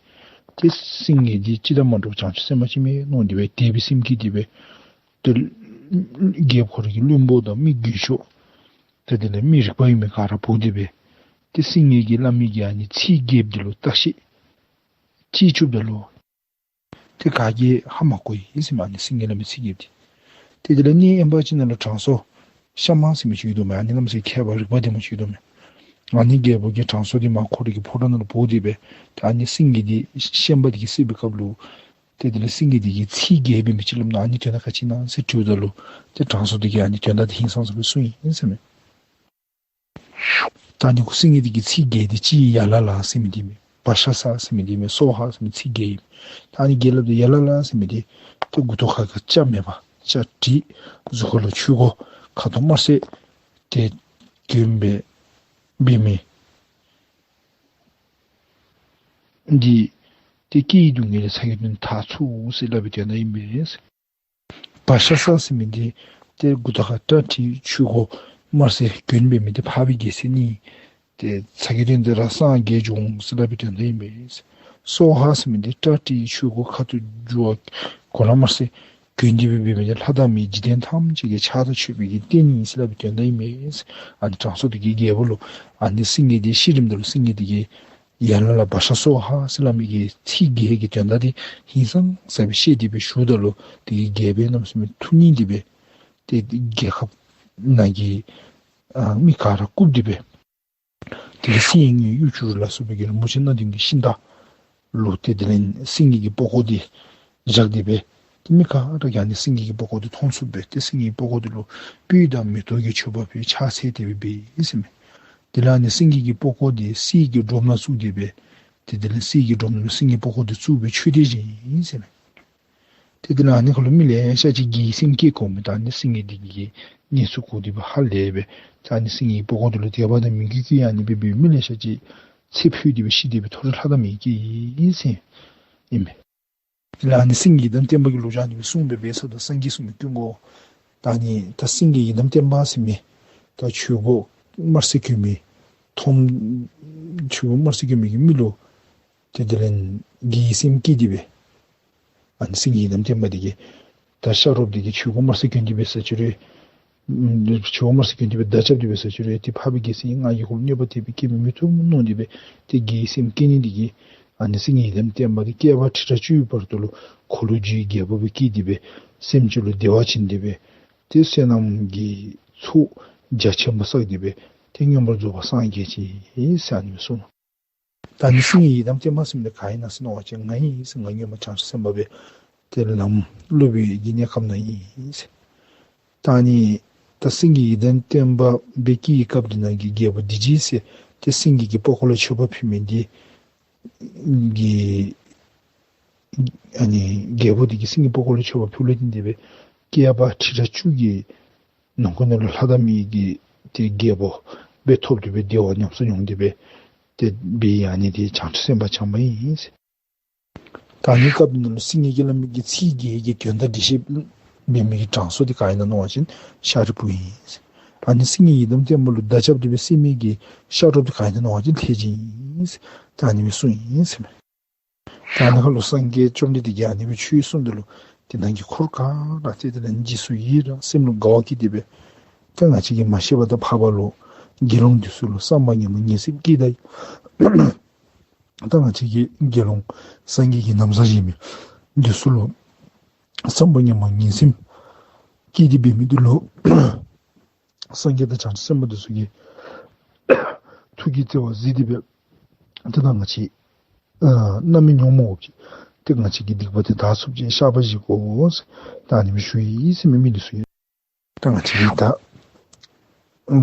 ཏེ་སེང་གེ་འདི་སྤྱིར་བཏང་མ་འདྲཝ་བྱང་ཆུབ་སེམས་དཔའ་ཅིག་མས་མནོ་སྟེ་སྦེ་དད་པའི་སེམས་བསྐྱེད་དེ་སྦེ་ཏེ་རྒྱལཔོ་ཁོ་རའི་གི་བློན་པོ་དང་མི་རྒས་ཤོས་ཏེ་དེ་ལས་མི་རིག་པ་ཡོད་མི་ག་ར་འབོ་སྟེ་སྦེ་ཏེ་སེང་གེ་གིས་སླབ་མི་གི་ཨ་ནི་ཚིག་རྒྱསཔ་འདི་ལུ་བརྟག་དཔྱད་ཅིག་བཅུགཔ་ད་ལུ་ཏེ་ག་གིས་ཧ་མ་གོ་ཡི་ཟེར་མས། ཨ་ནི་སེང་གེ་སླབ་མི་ཚིག་རྒསཔ་འདི། ཏེ་དེ་ལས་གནས་དབེན་པ་ཅིག་ནང་ལུ་དྲང་སྲོང་ཤ་མ་ཟེར་མི་ཅིག་ཡོད་དོ་མས། ཨ་ནི་གནམ་མེད་ས་མཁས་པ་རིག་པ་ལྡན་པ་ཅིག་ཡོད་དོ་མས། ཨ་ནི་རྒྱལཔོ་གིས་དྲང་སྲོང་འདི་མར་ཁོ་རའི་གི་ཕོ་བྲང་ནང་ལུ་འབོ་སྟེ་སྦེ་ཏེ་ཨ་ནི་སེང་གེ་འདི་ཤན་པ་འདི་གིས་བསད་པའི་སྐབས་ལུ་ཏེ་དེ་ལས་སེང་གེ་འདི་གིས་ཚིག་རྒསཔ་འབད་མི་ཅིག་སླབ་ནུག། ཨ་ནི་དོན་དག་ག་ཅི་ཨིན་ན་ཟེར་དྲིཝ་ད་ལུ་ཏེ་དྲང་སྲོང་འདི་གིས་ཨ་ནི་དོན་དག་འདི་ཧིང་སངས་ས་སྦེ་གསུངས་ཡི་ཟེར་མས། ད་ཨ་ནི་ཁོ་སེང་གེ་འདི་གི་ཚིག་རྒསཔ་འདི་ཅིག་ཡ་ལ་ལ་ཟེར་མི་འདི་མས། བ་ཤ་ས་ཟེར་མི་འདི་མས། སྭཱ་ཧཱ་ཟེར་མི་ཚིག་རྒསཔ་ཨིན། ད་ཨ་ནི་རྒྱས་སླབ་ད་ཡ་ལ་ལ་ཟེར་མི་འདི་ཏེ་མགུ་ཏོ་ཁ་ཁར་སྐྱ་མེད་པར་སྐྱ་བྲིས། གཟུགས་ཁ་ལུ་ཆོས་གོས་ཁ་དོག་དམར་སེར་ཏེ་གྱོན་སྦེ་འབད་མི་འདི་ཏེ་སྐྱེ་བའི་སྡུག་བསྔལ་ལས་ཚ་གྱང་འདོན་ནི་དྲག་ཚུགས་ཟེར་སླབ་པའི་དོན་དག་ཨིན་པས། བ་ཤ་ས་ཟེར་མི་འདི་ཏེ་མགུ་ཏོ་ཁར་སྐྱ་བྲིས་ཆོས་གོས་དམར་སེར་གྱོན་སྦེ་མི་འདི་འཕགས་པའི་རྒྱལ་མཚན་ཨིན། ཏེ་ཚ་གྱང་འདོན་ཏེ་ར་སངས་རྒྱས་འགྱོ་འོང་ཟེར་སླབ་པའི་དོན་དག་ཨིན་པས། སྭཱ་ཧཱ་ཟེར་མི་འདི་སྐྱ་བྲིས་ཆོས་གོས་ཁ་དོག་རྒྱུ་བ་གོ་ལ་དམར་སེར་གྱོན་ཏེ་སྦེ་འབད་མི་འདི་ལྷ་དང་མི་འཇིག་རྟེན་ཐམས་ཅད་ཀྱི་ཕྱག་དང་མཆོད་པའི་གི་རྟེན་ཨིན་ཟེར་སླབ་པའི་དོན་དག་ཨིན་པས། ཨ་ནི་དྲང་སྲོང་འདི་གིས་རྒྱལཔོ་ལུ་ཨ་ནི་སེང་གེ་འདི་ཤི་རནམ་ད་ལུ་སེང་གེ་འདི་གིས་ཡ་ལ་ལ་བ་ཤ་སྭཱ་ཧཱ་ཟེར་སླབ་མི་གི་ཚིག་རྒསཔ་གི་དོན་དག་འདི་ཧིང་སངས་ས་སྦེ་ཤེས་ཏེ་སྦེ་ཞུཝ་ད་ལུ་དེ་གིས་རྒྱལཔོ་གནམ་མེད་ས་མེད་ཐུགས་མཉེས་ཏེ་སྦེ་ཏེ་རྒྱལ་ཁབ་ནང་གི་ཨ་མི་ག་ར་བཀུག་སྟེ་སྦེ་དེ་གིས་སེང་གེ་གཡུ་བྱུ་རུ་ལ་སོགས་པའི་གི་རིན་པོ་ཆེ་སྣ་བདུན་གྱི་ཤིང་རྟ་ལུ་ཏེ་དེ་ལས་སེང་གེ་གི་པགས་ཀོ་འདི་བཞག་སྟེ་སྦེ་ཏེ་མི་ག་ར་གིས་ཨ་ནི་སེང་གེ་གི་པགས་ཀོ་འདི་མཐོང་ཚུགསཔ་སྦེ་ཏེ་སེང་གེ་གི་པགས་ཀོ་འདི་ལུ་སྤོས་དང་མེ་ཏོག་གི་མཆོད་པ་ཕུལ་ཕྱག་འཚལ་ཏེ་སྦེ་འབད་ཡི་ཟེར་མས། དེ་ལས་ཨ་ནི་སེང་གེ་གི་པགས་ཀོ་འདི་གསེར་གྱི་སྒྲོམ་ནང་བཙུགས་ཏེ་སྦེ་ཏེ་དེ་ལས་སེང་གེ་གི་སྒྲོམ་ནང་ལུ་སེང་གེ་གི་པགས་ཀོ་འདི་བཙུགས་སྦེ་མཆོད་དེ་བཞེས་ཡི་ཟེར་མས། ཏེ་དེ་ལས་ཨ་ནི་ཁར་ལུ་མི་ལེ་ཤ་ཅིག་དགེ་བའི་སེམས་བསྐྱེད་དགོ་མི་ད་ཨ་ནི་སེང་གེ་འདི་གི་གནས་ཚུལ་གོ་སྟེ་སྦེ་ཧ་ལས་སྦེ་ད་ཨ་ནི་སེང་གེ་གི་པགས་ཀོ་འདི་ལུ་དད་པ་དང་མོས་གུས་བསྐྱེད་ཨ་ནི་སྦེ་འབད་མི་ལེ་ཤ་ཅིག་ཚེ་འཕོས་ཏེ་སྦེ་ཤི་སྟེ་སྦེ་མཐོ་རིས་ལྷ་དང་མིའི་སྐྱེས་ཡི་ཟེར་ཨིན་མས། དེ་ལས་ཨ་ནི་སེང་གེ་ཡི་དམ་བརྟན་པ་གི་ལོ་རྒྱུས་ཨ་ནི་སྦེ་གསུངས་སྦེ་འབད་ས་ད་སངས་རྒྱས་གསུང་མི་ཀུན་གོ། ད་ཨ་ནི་ད་སེང་གེ་ཡི་དམ་བརྟན་པ་ཟེར་མི་ད་ཆོས་གོས་དམར་སེར་གྱོན་མི་མཐོང་ཆོས་གོས་དམར་སེར་གྱོན་མི་གི་མི་ལུ་ཏེ་དེ་ལས་དགེ་བའི་སེམས་བསྐྱེད་དེ་སྦེ་ཨ་ནི་སེང་གེ་ཡི་དམ་བརྟན་པ་འདི་གིས་ད་ཤ་རོགསཔ་འདི་གིས་ཆོས་གོས་དམར་སེར་གྱོན་ཏེ་སྦེ་ས་ཅི་རུང་ འཆི་བ་མ་ཟད་ཀྱི་དེ་སྦེ་མདའ་རྐྱབ་སྟེ་སྦེ་ཟེར་ཞུ་རུང་ཏེ་འཕགས་པའི་རྒྱལ་སྲས་ང་གི་ཁོ་ལུ་གནོད་པ་དེ་སྦེ་བཀལ་མི་མི་བཏུབ་མནོ་སྟེ་སྦེ་ཏེ་རྒྱལ་སྲས་སེམས་བསྐྱེད་ནི་དེ་གིས་ཨ་ནི་སེང་གེ་ཡི་དམ་བརྟན་པ་དེ་བསྐལ་པ་ཁྲི་ཕྲག་བཅུའི་བར་དུ་ལུ་འཁོར་ལོས་སྒྱུར་བའི་རྒྱལ་པོ་སྦེ་བསྐྱེད་དེ་སྦེ་སེམས་ཅན་ལུ་བདེ་བ་བྱིན་ཏེ་སྦེ་ཏེ་བསོད་ནམས་ཀྱི་ཚོགས་རྒྱ་ཆེན་པོ་བསགས་ཏེ་སྦེ་ཏེ་མངོན་པར་རྫོགས་པར་སངས་རྒྱས་ཅི་ཟེར་ཨ་ནི་སྦེ་གསུངས་ནུག། ད་ཨ་ནི་སེང་གེ་ཡི་དམ་བརྟན་པ་ཟེར་མི་འདི་ག་ཨིན་ན་ཟེར་མནོ་བ་ཅིན་ང་ཨིན་ཟེར། ང་སྔོན་མ་བྱང་ཆུབ་སེམས་དཔའ་སྦེ་ཏེ་ལམ་སློབ་པའི་གི་གནས་སྐབས་ནང་ཨིན་ཟེར། ད་ཨ་ནི་ད་སེང་གེ་ཡི་དམ་བརྟན་པ་སྦེ་བསྐྱེད་པའི་སྐབས་འདི་ནང་གི་རྒྱལ་པོ་སྡིག་བྱེད་ཟེར་ཏེ་སེང་གེ་གི་པགས་ཀོ་ལུ་མཆོད་པ་ཕུལ་མི་འདི་གི་ཨ་ནི་རྒྱལ་པོ་འདི་གིས་སེང་གེ་པགས་ཀོ་ལུ་མཆོད་པ་ཕུལ་ལུ་བརྟེན་ཏེ་སྦེ་བསྐལ་པ་ཁྲི་ཕྲག་བཅུ་གི་ནང་འཁོད་ནང་ལུ་ལྷ་དང་མི་གི་ཏེ་རྒྱལ་པོ་སྦེ་ཐོབ་སྟེ་སྦེ་བདེ་བ་ཉམས་སུ་མྱོང་སྟེ་སྦེ་ཏེ་སྦེ་ཨ་ནི་འདི་བྱང་ཆུབ་སེམས་དཔའ་བྱམས་པ་ཨིན་ཟེར། ད་ཨ་ནི་སྐབས་འདི་ནང་ལུ་སེང་གེ་གིས་སླབ་མི་གི་ཚིག་བརྒྱད་ཀྱི་དོན་དག་འགྲེལ་བཤད་འབད་མི་གི་གྲངས་སུ་འདི་ག་ཨིན་ན་མནོ་བ་ཅིན་ཤཱ་རིའི་བུ་ཨིན་ཟེར། ཨ་ནི་སེང་གེ་ཡི་དམ་བརྟན་པ་ལུ་མདའ་རྐྱབ་སྟེ་སྦེ་བསད་མི་གི་ཤ་རོགསཔ་འདི་ག་ཨིན་ན་མནོ་བ་ཅིན་ལྷས་སྦྱིན་ཨིན་ཟེར། ད་ཨ་ནི་སྦེ་གསུངས་ཡི་ཟེར་མས། ད་ཨ་ནི་ཁར་ལུ་སངས་རྒྱས་བཅོམ་ལྡན་འདས་ཀྱིས་ཨ་ནི་སྦེ་ཆོས་གསུངམ་ད་ལུ་དེ་ནང་གི་འཁོར་ག་ར་ཏེ་དེ་ལས་རྗེས་སུ་ཡི་རང་སེམས་ལུ་དགའ་བ་སྐྱེས་ཏེ་སྦེ་ཏེ་ང་བཅས་ཀྱིས་མ་ཤེས་པ་དང་འཕགས་པ་ལུ་དགེ་སློང་འདི་ཚུ་ལུ་བསམ་པ་ངན་པ་ངན་སེམས་བསྐྱེད་ད་ཡི། ད་ང་བཅས་ཀྱིས་དགེ་སློང་སངས་རྒྱས་ཀྱི་ན་བཟའ་བཞེས་མི་འདི་ཚུ་ལུ་བསམ་པ་ངན་པ་ངན་སེམས་བསྐྱེད་དེ་འབད་མི་འདི་ལུ་སངས་རྒྱས་དང་བྱང་ཆུབ་སེམས་དཔའ་འདི་ཚུ་གིས་ཐུགས་ཀྱི་བརྩེ་བ་གཟིགས་ཏེ་སྦེ་ཏེ་ད་ང་བཅས་ཨ་རྣམ་སྨིན་མྱོང་མ་དགོཔ་ཅིག་ཏེ་ང་བཅས་ཀྱི་སྡིག་པ་དེ་དག་ཚུགསཔ་ཅིག་བཤགས་པ་བཞེས་དགོ་ཟེར་ད་ཨ་ནི་སྦེ་ཞུ་ཡི་ཟེར་མི་མི་འདི་ཚུ་ཨིན། ད་ང་བཅས་ཀྱིས་ད་དེ་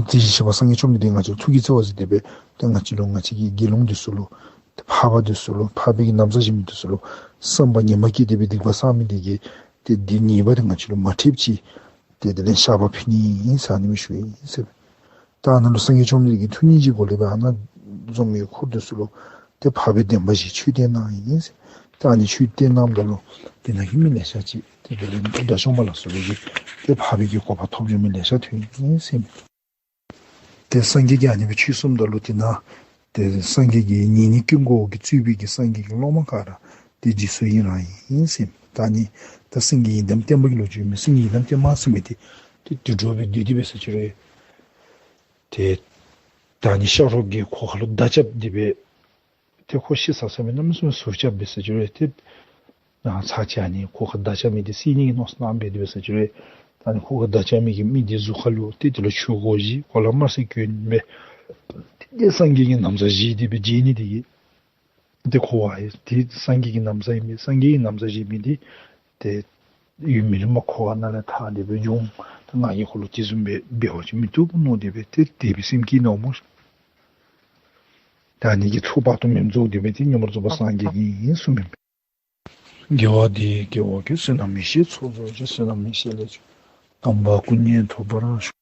བཞིན་གཤེགས་པ་སངས་རྒྱས་བཅོམ་ལྡན་འདས་ང་བཅས་ལུ་ཐུགས་ཀྱི་བརྩེ་བ་གཟིགས་ཏེ་སྦེ་ཏེ་ང་བཅས་ལུ་ང་བཅས་ཀྱི་དགེ་སློང་འདི་ཚུ་ལུ་ཏེ་འཕགས་པ་འདི་ཚུ་ལུ་འཕགས་པའི་གི་ན་བཟའ་བཞེས་མི་འདི་ཚུ་ལུ་བསམ་པ་ངན་པ་བསྐྱེད་དེ་སྦེ་སྡིག་པ་བསགས་མི་འདི་གིས་ཏེ་སྡིག་ཉེས་པ་འདི་ང་བཅས་ལུ་མ་འཕྲདཔ་ཅིག་ཏེ་དེ་ལས་བཤགས་པ་ཕུལ་ནི་ཨིན་ཟེར་ཨ་ནི་སྦེ་ཞུ་ཡི་ཟེར། ད་ཨ་ནཱ་ལུ་སངས་རྒྱས་བཅོམ་ལྡན་འདས་ཀྱིས་ཐུགས་ཉིད་ཀྱི་སྒོ་ལས་སྦེ་ཨ་ནཱ་འཛོམས་མི་འཁོར་འདི་ཚུ་ལུ་ཏེ་འཕགས་པའི་བདེན་པ་བཞི་ཆོས་བསྟན་གནང་ཡི་ཟེར། ད་ཨ་ནི་ཆོས་བསྟན་གནངམ་ད་ལུ་དེ་ནང་གི་མི་ལེ་ཤ་ཅིག་ཏེ་དེ་ལས་དགྲ་བཅོམ་པ་ལ་སོགས་པའི་གི་ཏེ་འཕགས་པའི་གི་གོ་འཕང་ཐོབ་འགྱོ་མི་ལེ་ཤ་ཐོན་ཡི་ཟེར་མས། ཏེ་སངས་རྒྱས་ཀྱིས་ཨ་ནི་སྦེ་ཆོས་གསུངམ་ད་ལུ་དེ་ནང་ཏེ་སངས་རྒྱས་ཀྱི་ཉེ་གནས་ཀུན་དགའ་བོ་གིས་གཙོས་པའི་གི་སངས་རྒྱས་ཀྱི་སློབ་མ་ག་ར་ཏེ་རྗེས་སུ་ཡི་རང་ཡི་ཟེར་མས། ད་ཨ་ནི་ད་སེང་གེ་ཡི་དམ་བརྟན་པ་གི་ལོ་རྒྱུས་མས། སེང་གེ་ཡི་དམ་བརྟན་པ་ཟེར་མི་འདི་ཏེ་དུད་འགྲོ་སྦེ་སྡོད་དེ་སྦེ་ཟེར་ཞུ་རུང་ཏེ་ད་ཨ་ནི་ཤ་རོགསཔ་གིས་ཁོ་ཁ་ལུ་མདའ་རྐྱབ་སྟེ་སྦེ་ཏེ་ཁོ་ཤི་ས་ས་མེད་གནམ་མེད་ས་མེད་ཟུག་རྐྱབ་སྦེ་ཟེར་ཞུ་རུང་ཏེ་ཨ་ཚར་ཅིག་ཨ་ནི་ཁོ་ཁར་མདའ་རྐྱབ་མི་འདི་བསད་ནི་གི་མནོ་བསམ་བཏང་སྦེ་དེ་སྦེ་ཟེར་ཞུ་རུང་ད་ཨ་ནི་ཁོ་ཁར་མདའ་རྐྱབ་མི་གི་མི་འདི་གཟུགས་ཁ་ལུ་ཏེ་དེ་ལུ་ཆོས་གོས་བཞེས། གོ་ལ་དམར་སེར་གྱོན་སྦེ་ཏེ་སངས་རྒྱས་ཀྱི་ན་བཟའ་བཞེས་ཏེ་སྦེ་མཇལ་ནི་དེ་གིས་ཏེ་ཁོ་ཨ་ཡེ་ཏེ་སངས་རྒྱས་ཀྱི་ན་བཟའ་ཨིན་མས། སངས་རྒྱས་ཀྱི་ན་བཟའ་བཞེས་མི་འདི་ཏེ་ཡུན་མི་རིང་པར་ཁོ་ཨ་ནཱ་ལས་ཐར་ཏེ་སྦེ་འགྱོ་འོང་། ད་ང་གིས་ཁོ་ལུ་དེ་བཟུམ་སྦེ་འབད་བ་ཅིན་མི་བཏུབ་མནོ་སྟེ་སྦེ་ཏེ་དེ་སྦེ་སེམས་བསྐྱེད་ནུག་སྨོ། ད་ཨ་ནི་གི་ཚོགས་དཔག་ཏུ་མེད་རྫོགས་ཏེ་སྦེ་ཏེ་མངོན་པར་རྫོགས་པར་སངས་རྒྱས་ནི་ཨིན་གསུངམ་ཨིན་པས། དགེ་བ་འདི་ཡིས་སྐྱེ་བོ་ཀུན། བསོད་ནམས་ཡེ་ཤེས་ཚོགས་རྫོགས་ཤིང་། བསོད་ནམས་ཡེ་ཤེས་ལས་བྱུང་། དམ་པ་སྐུ་གཉིས་ཐོབ་པར་ཤོག།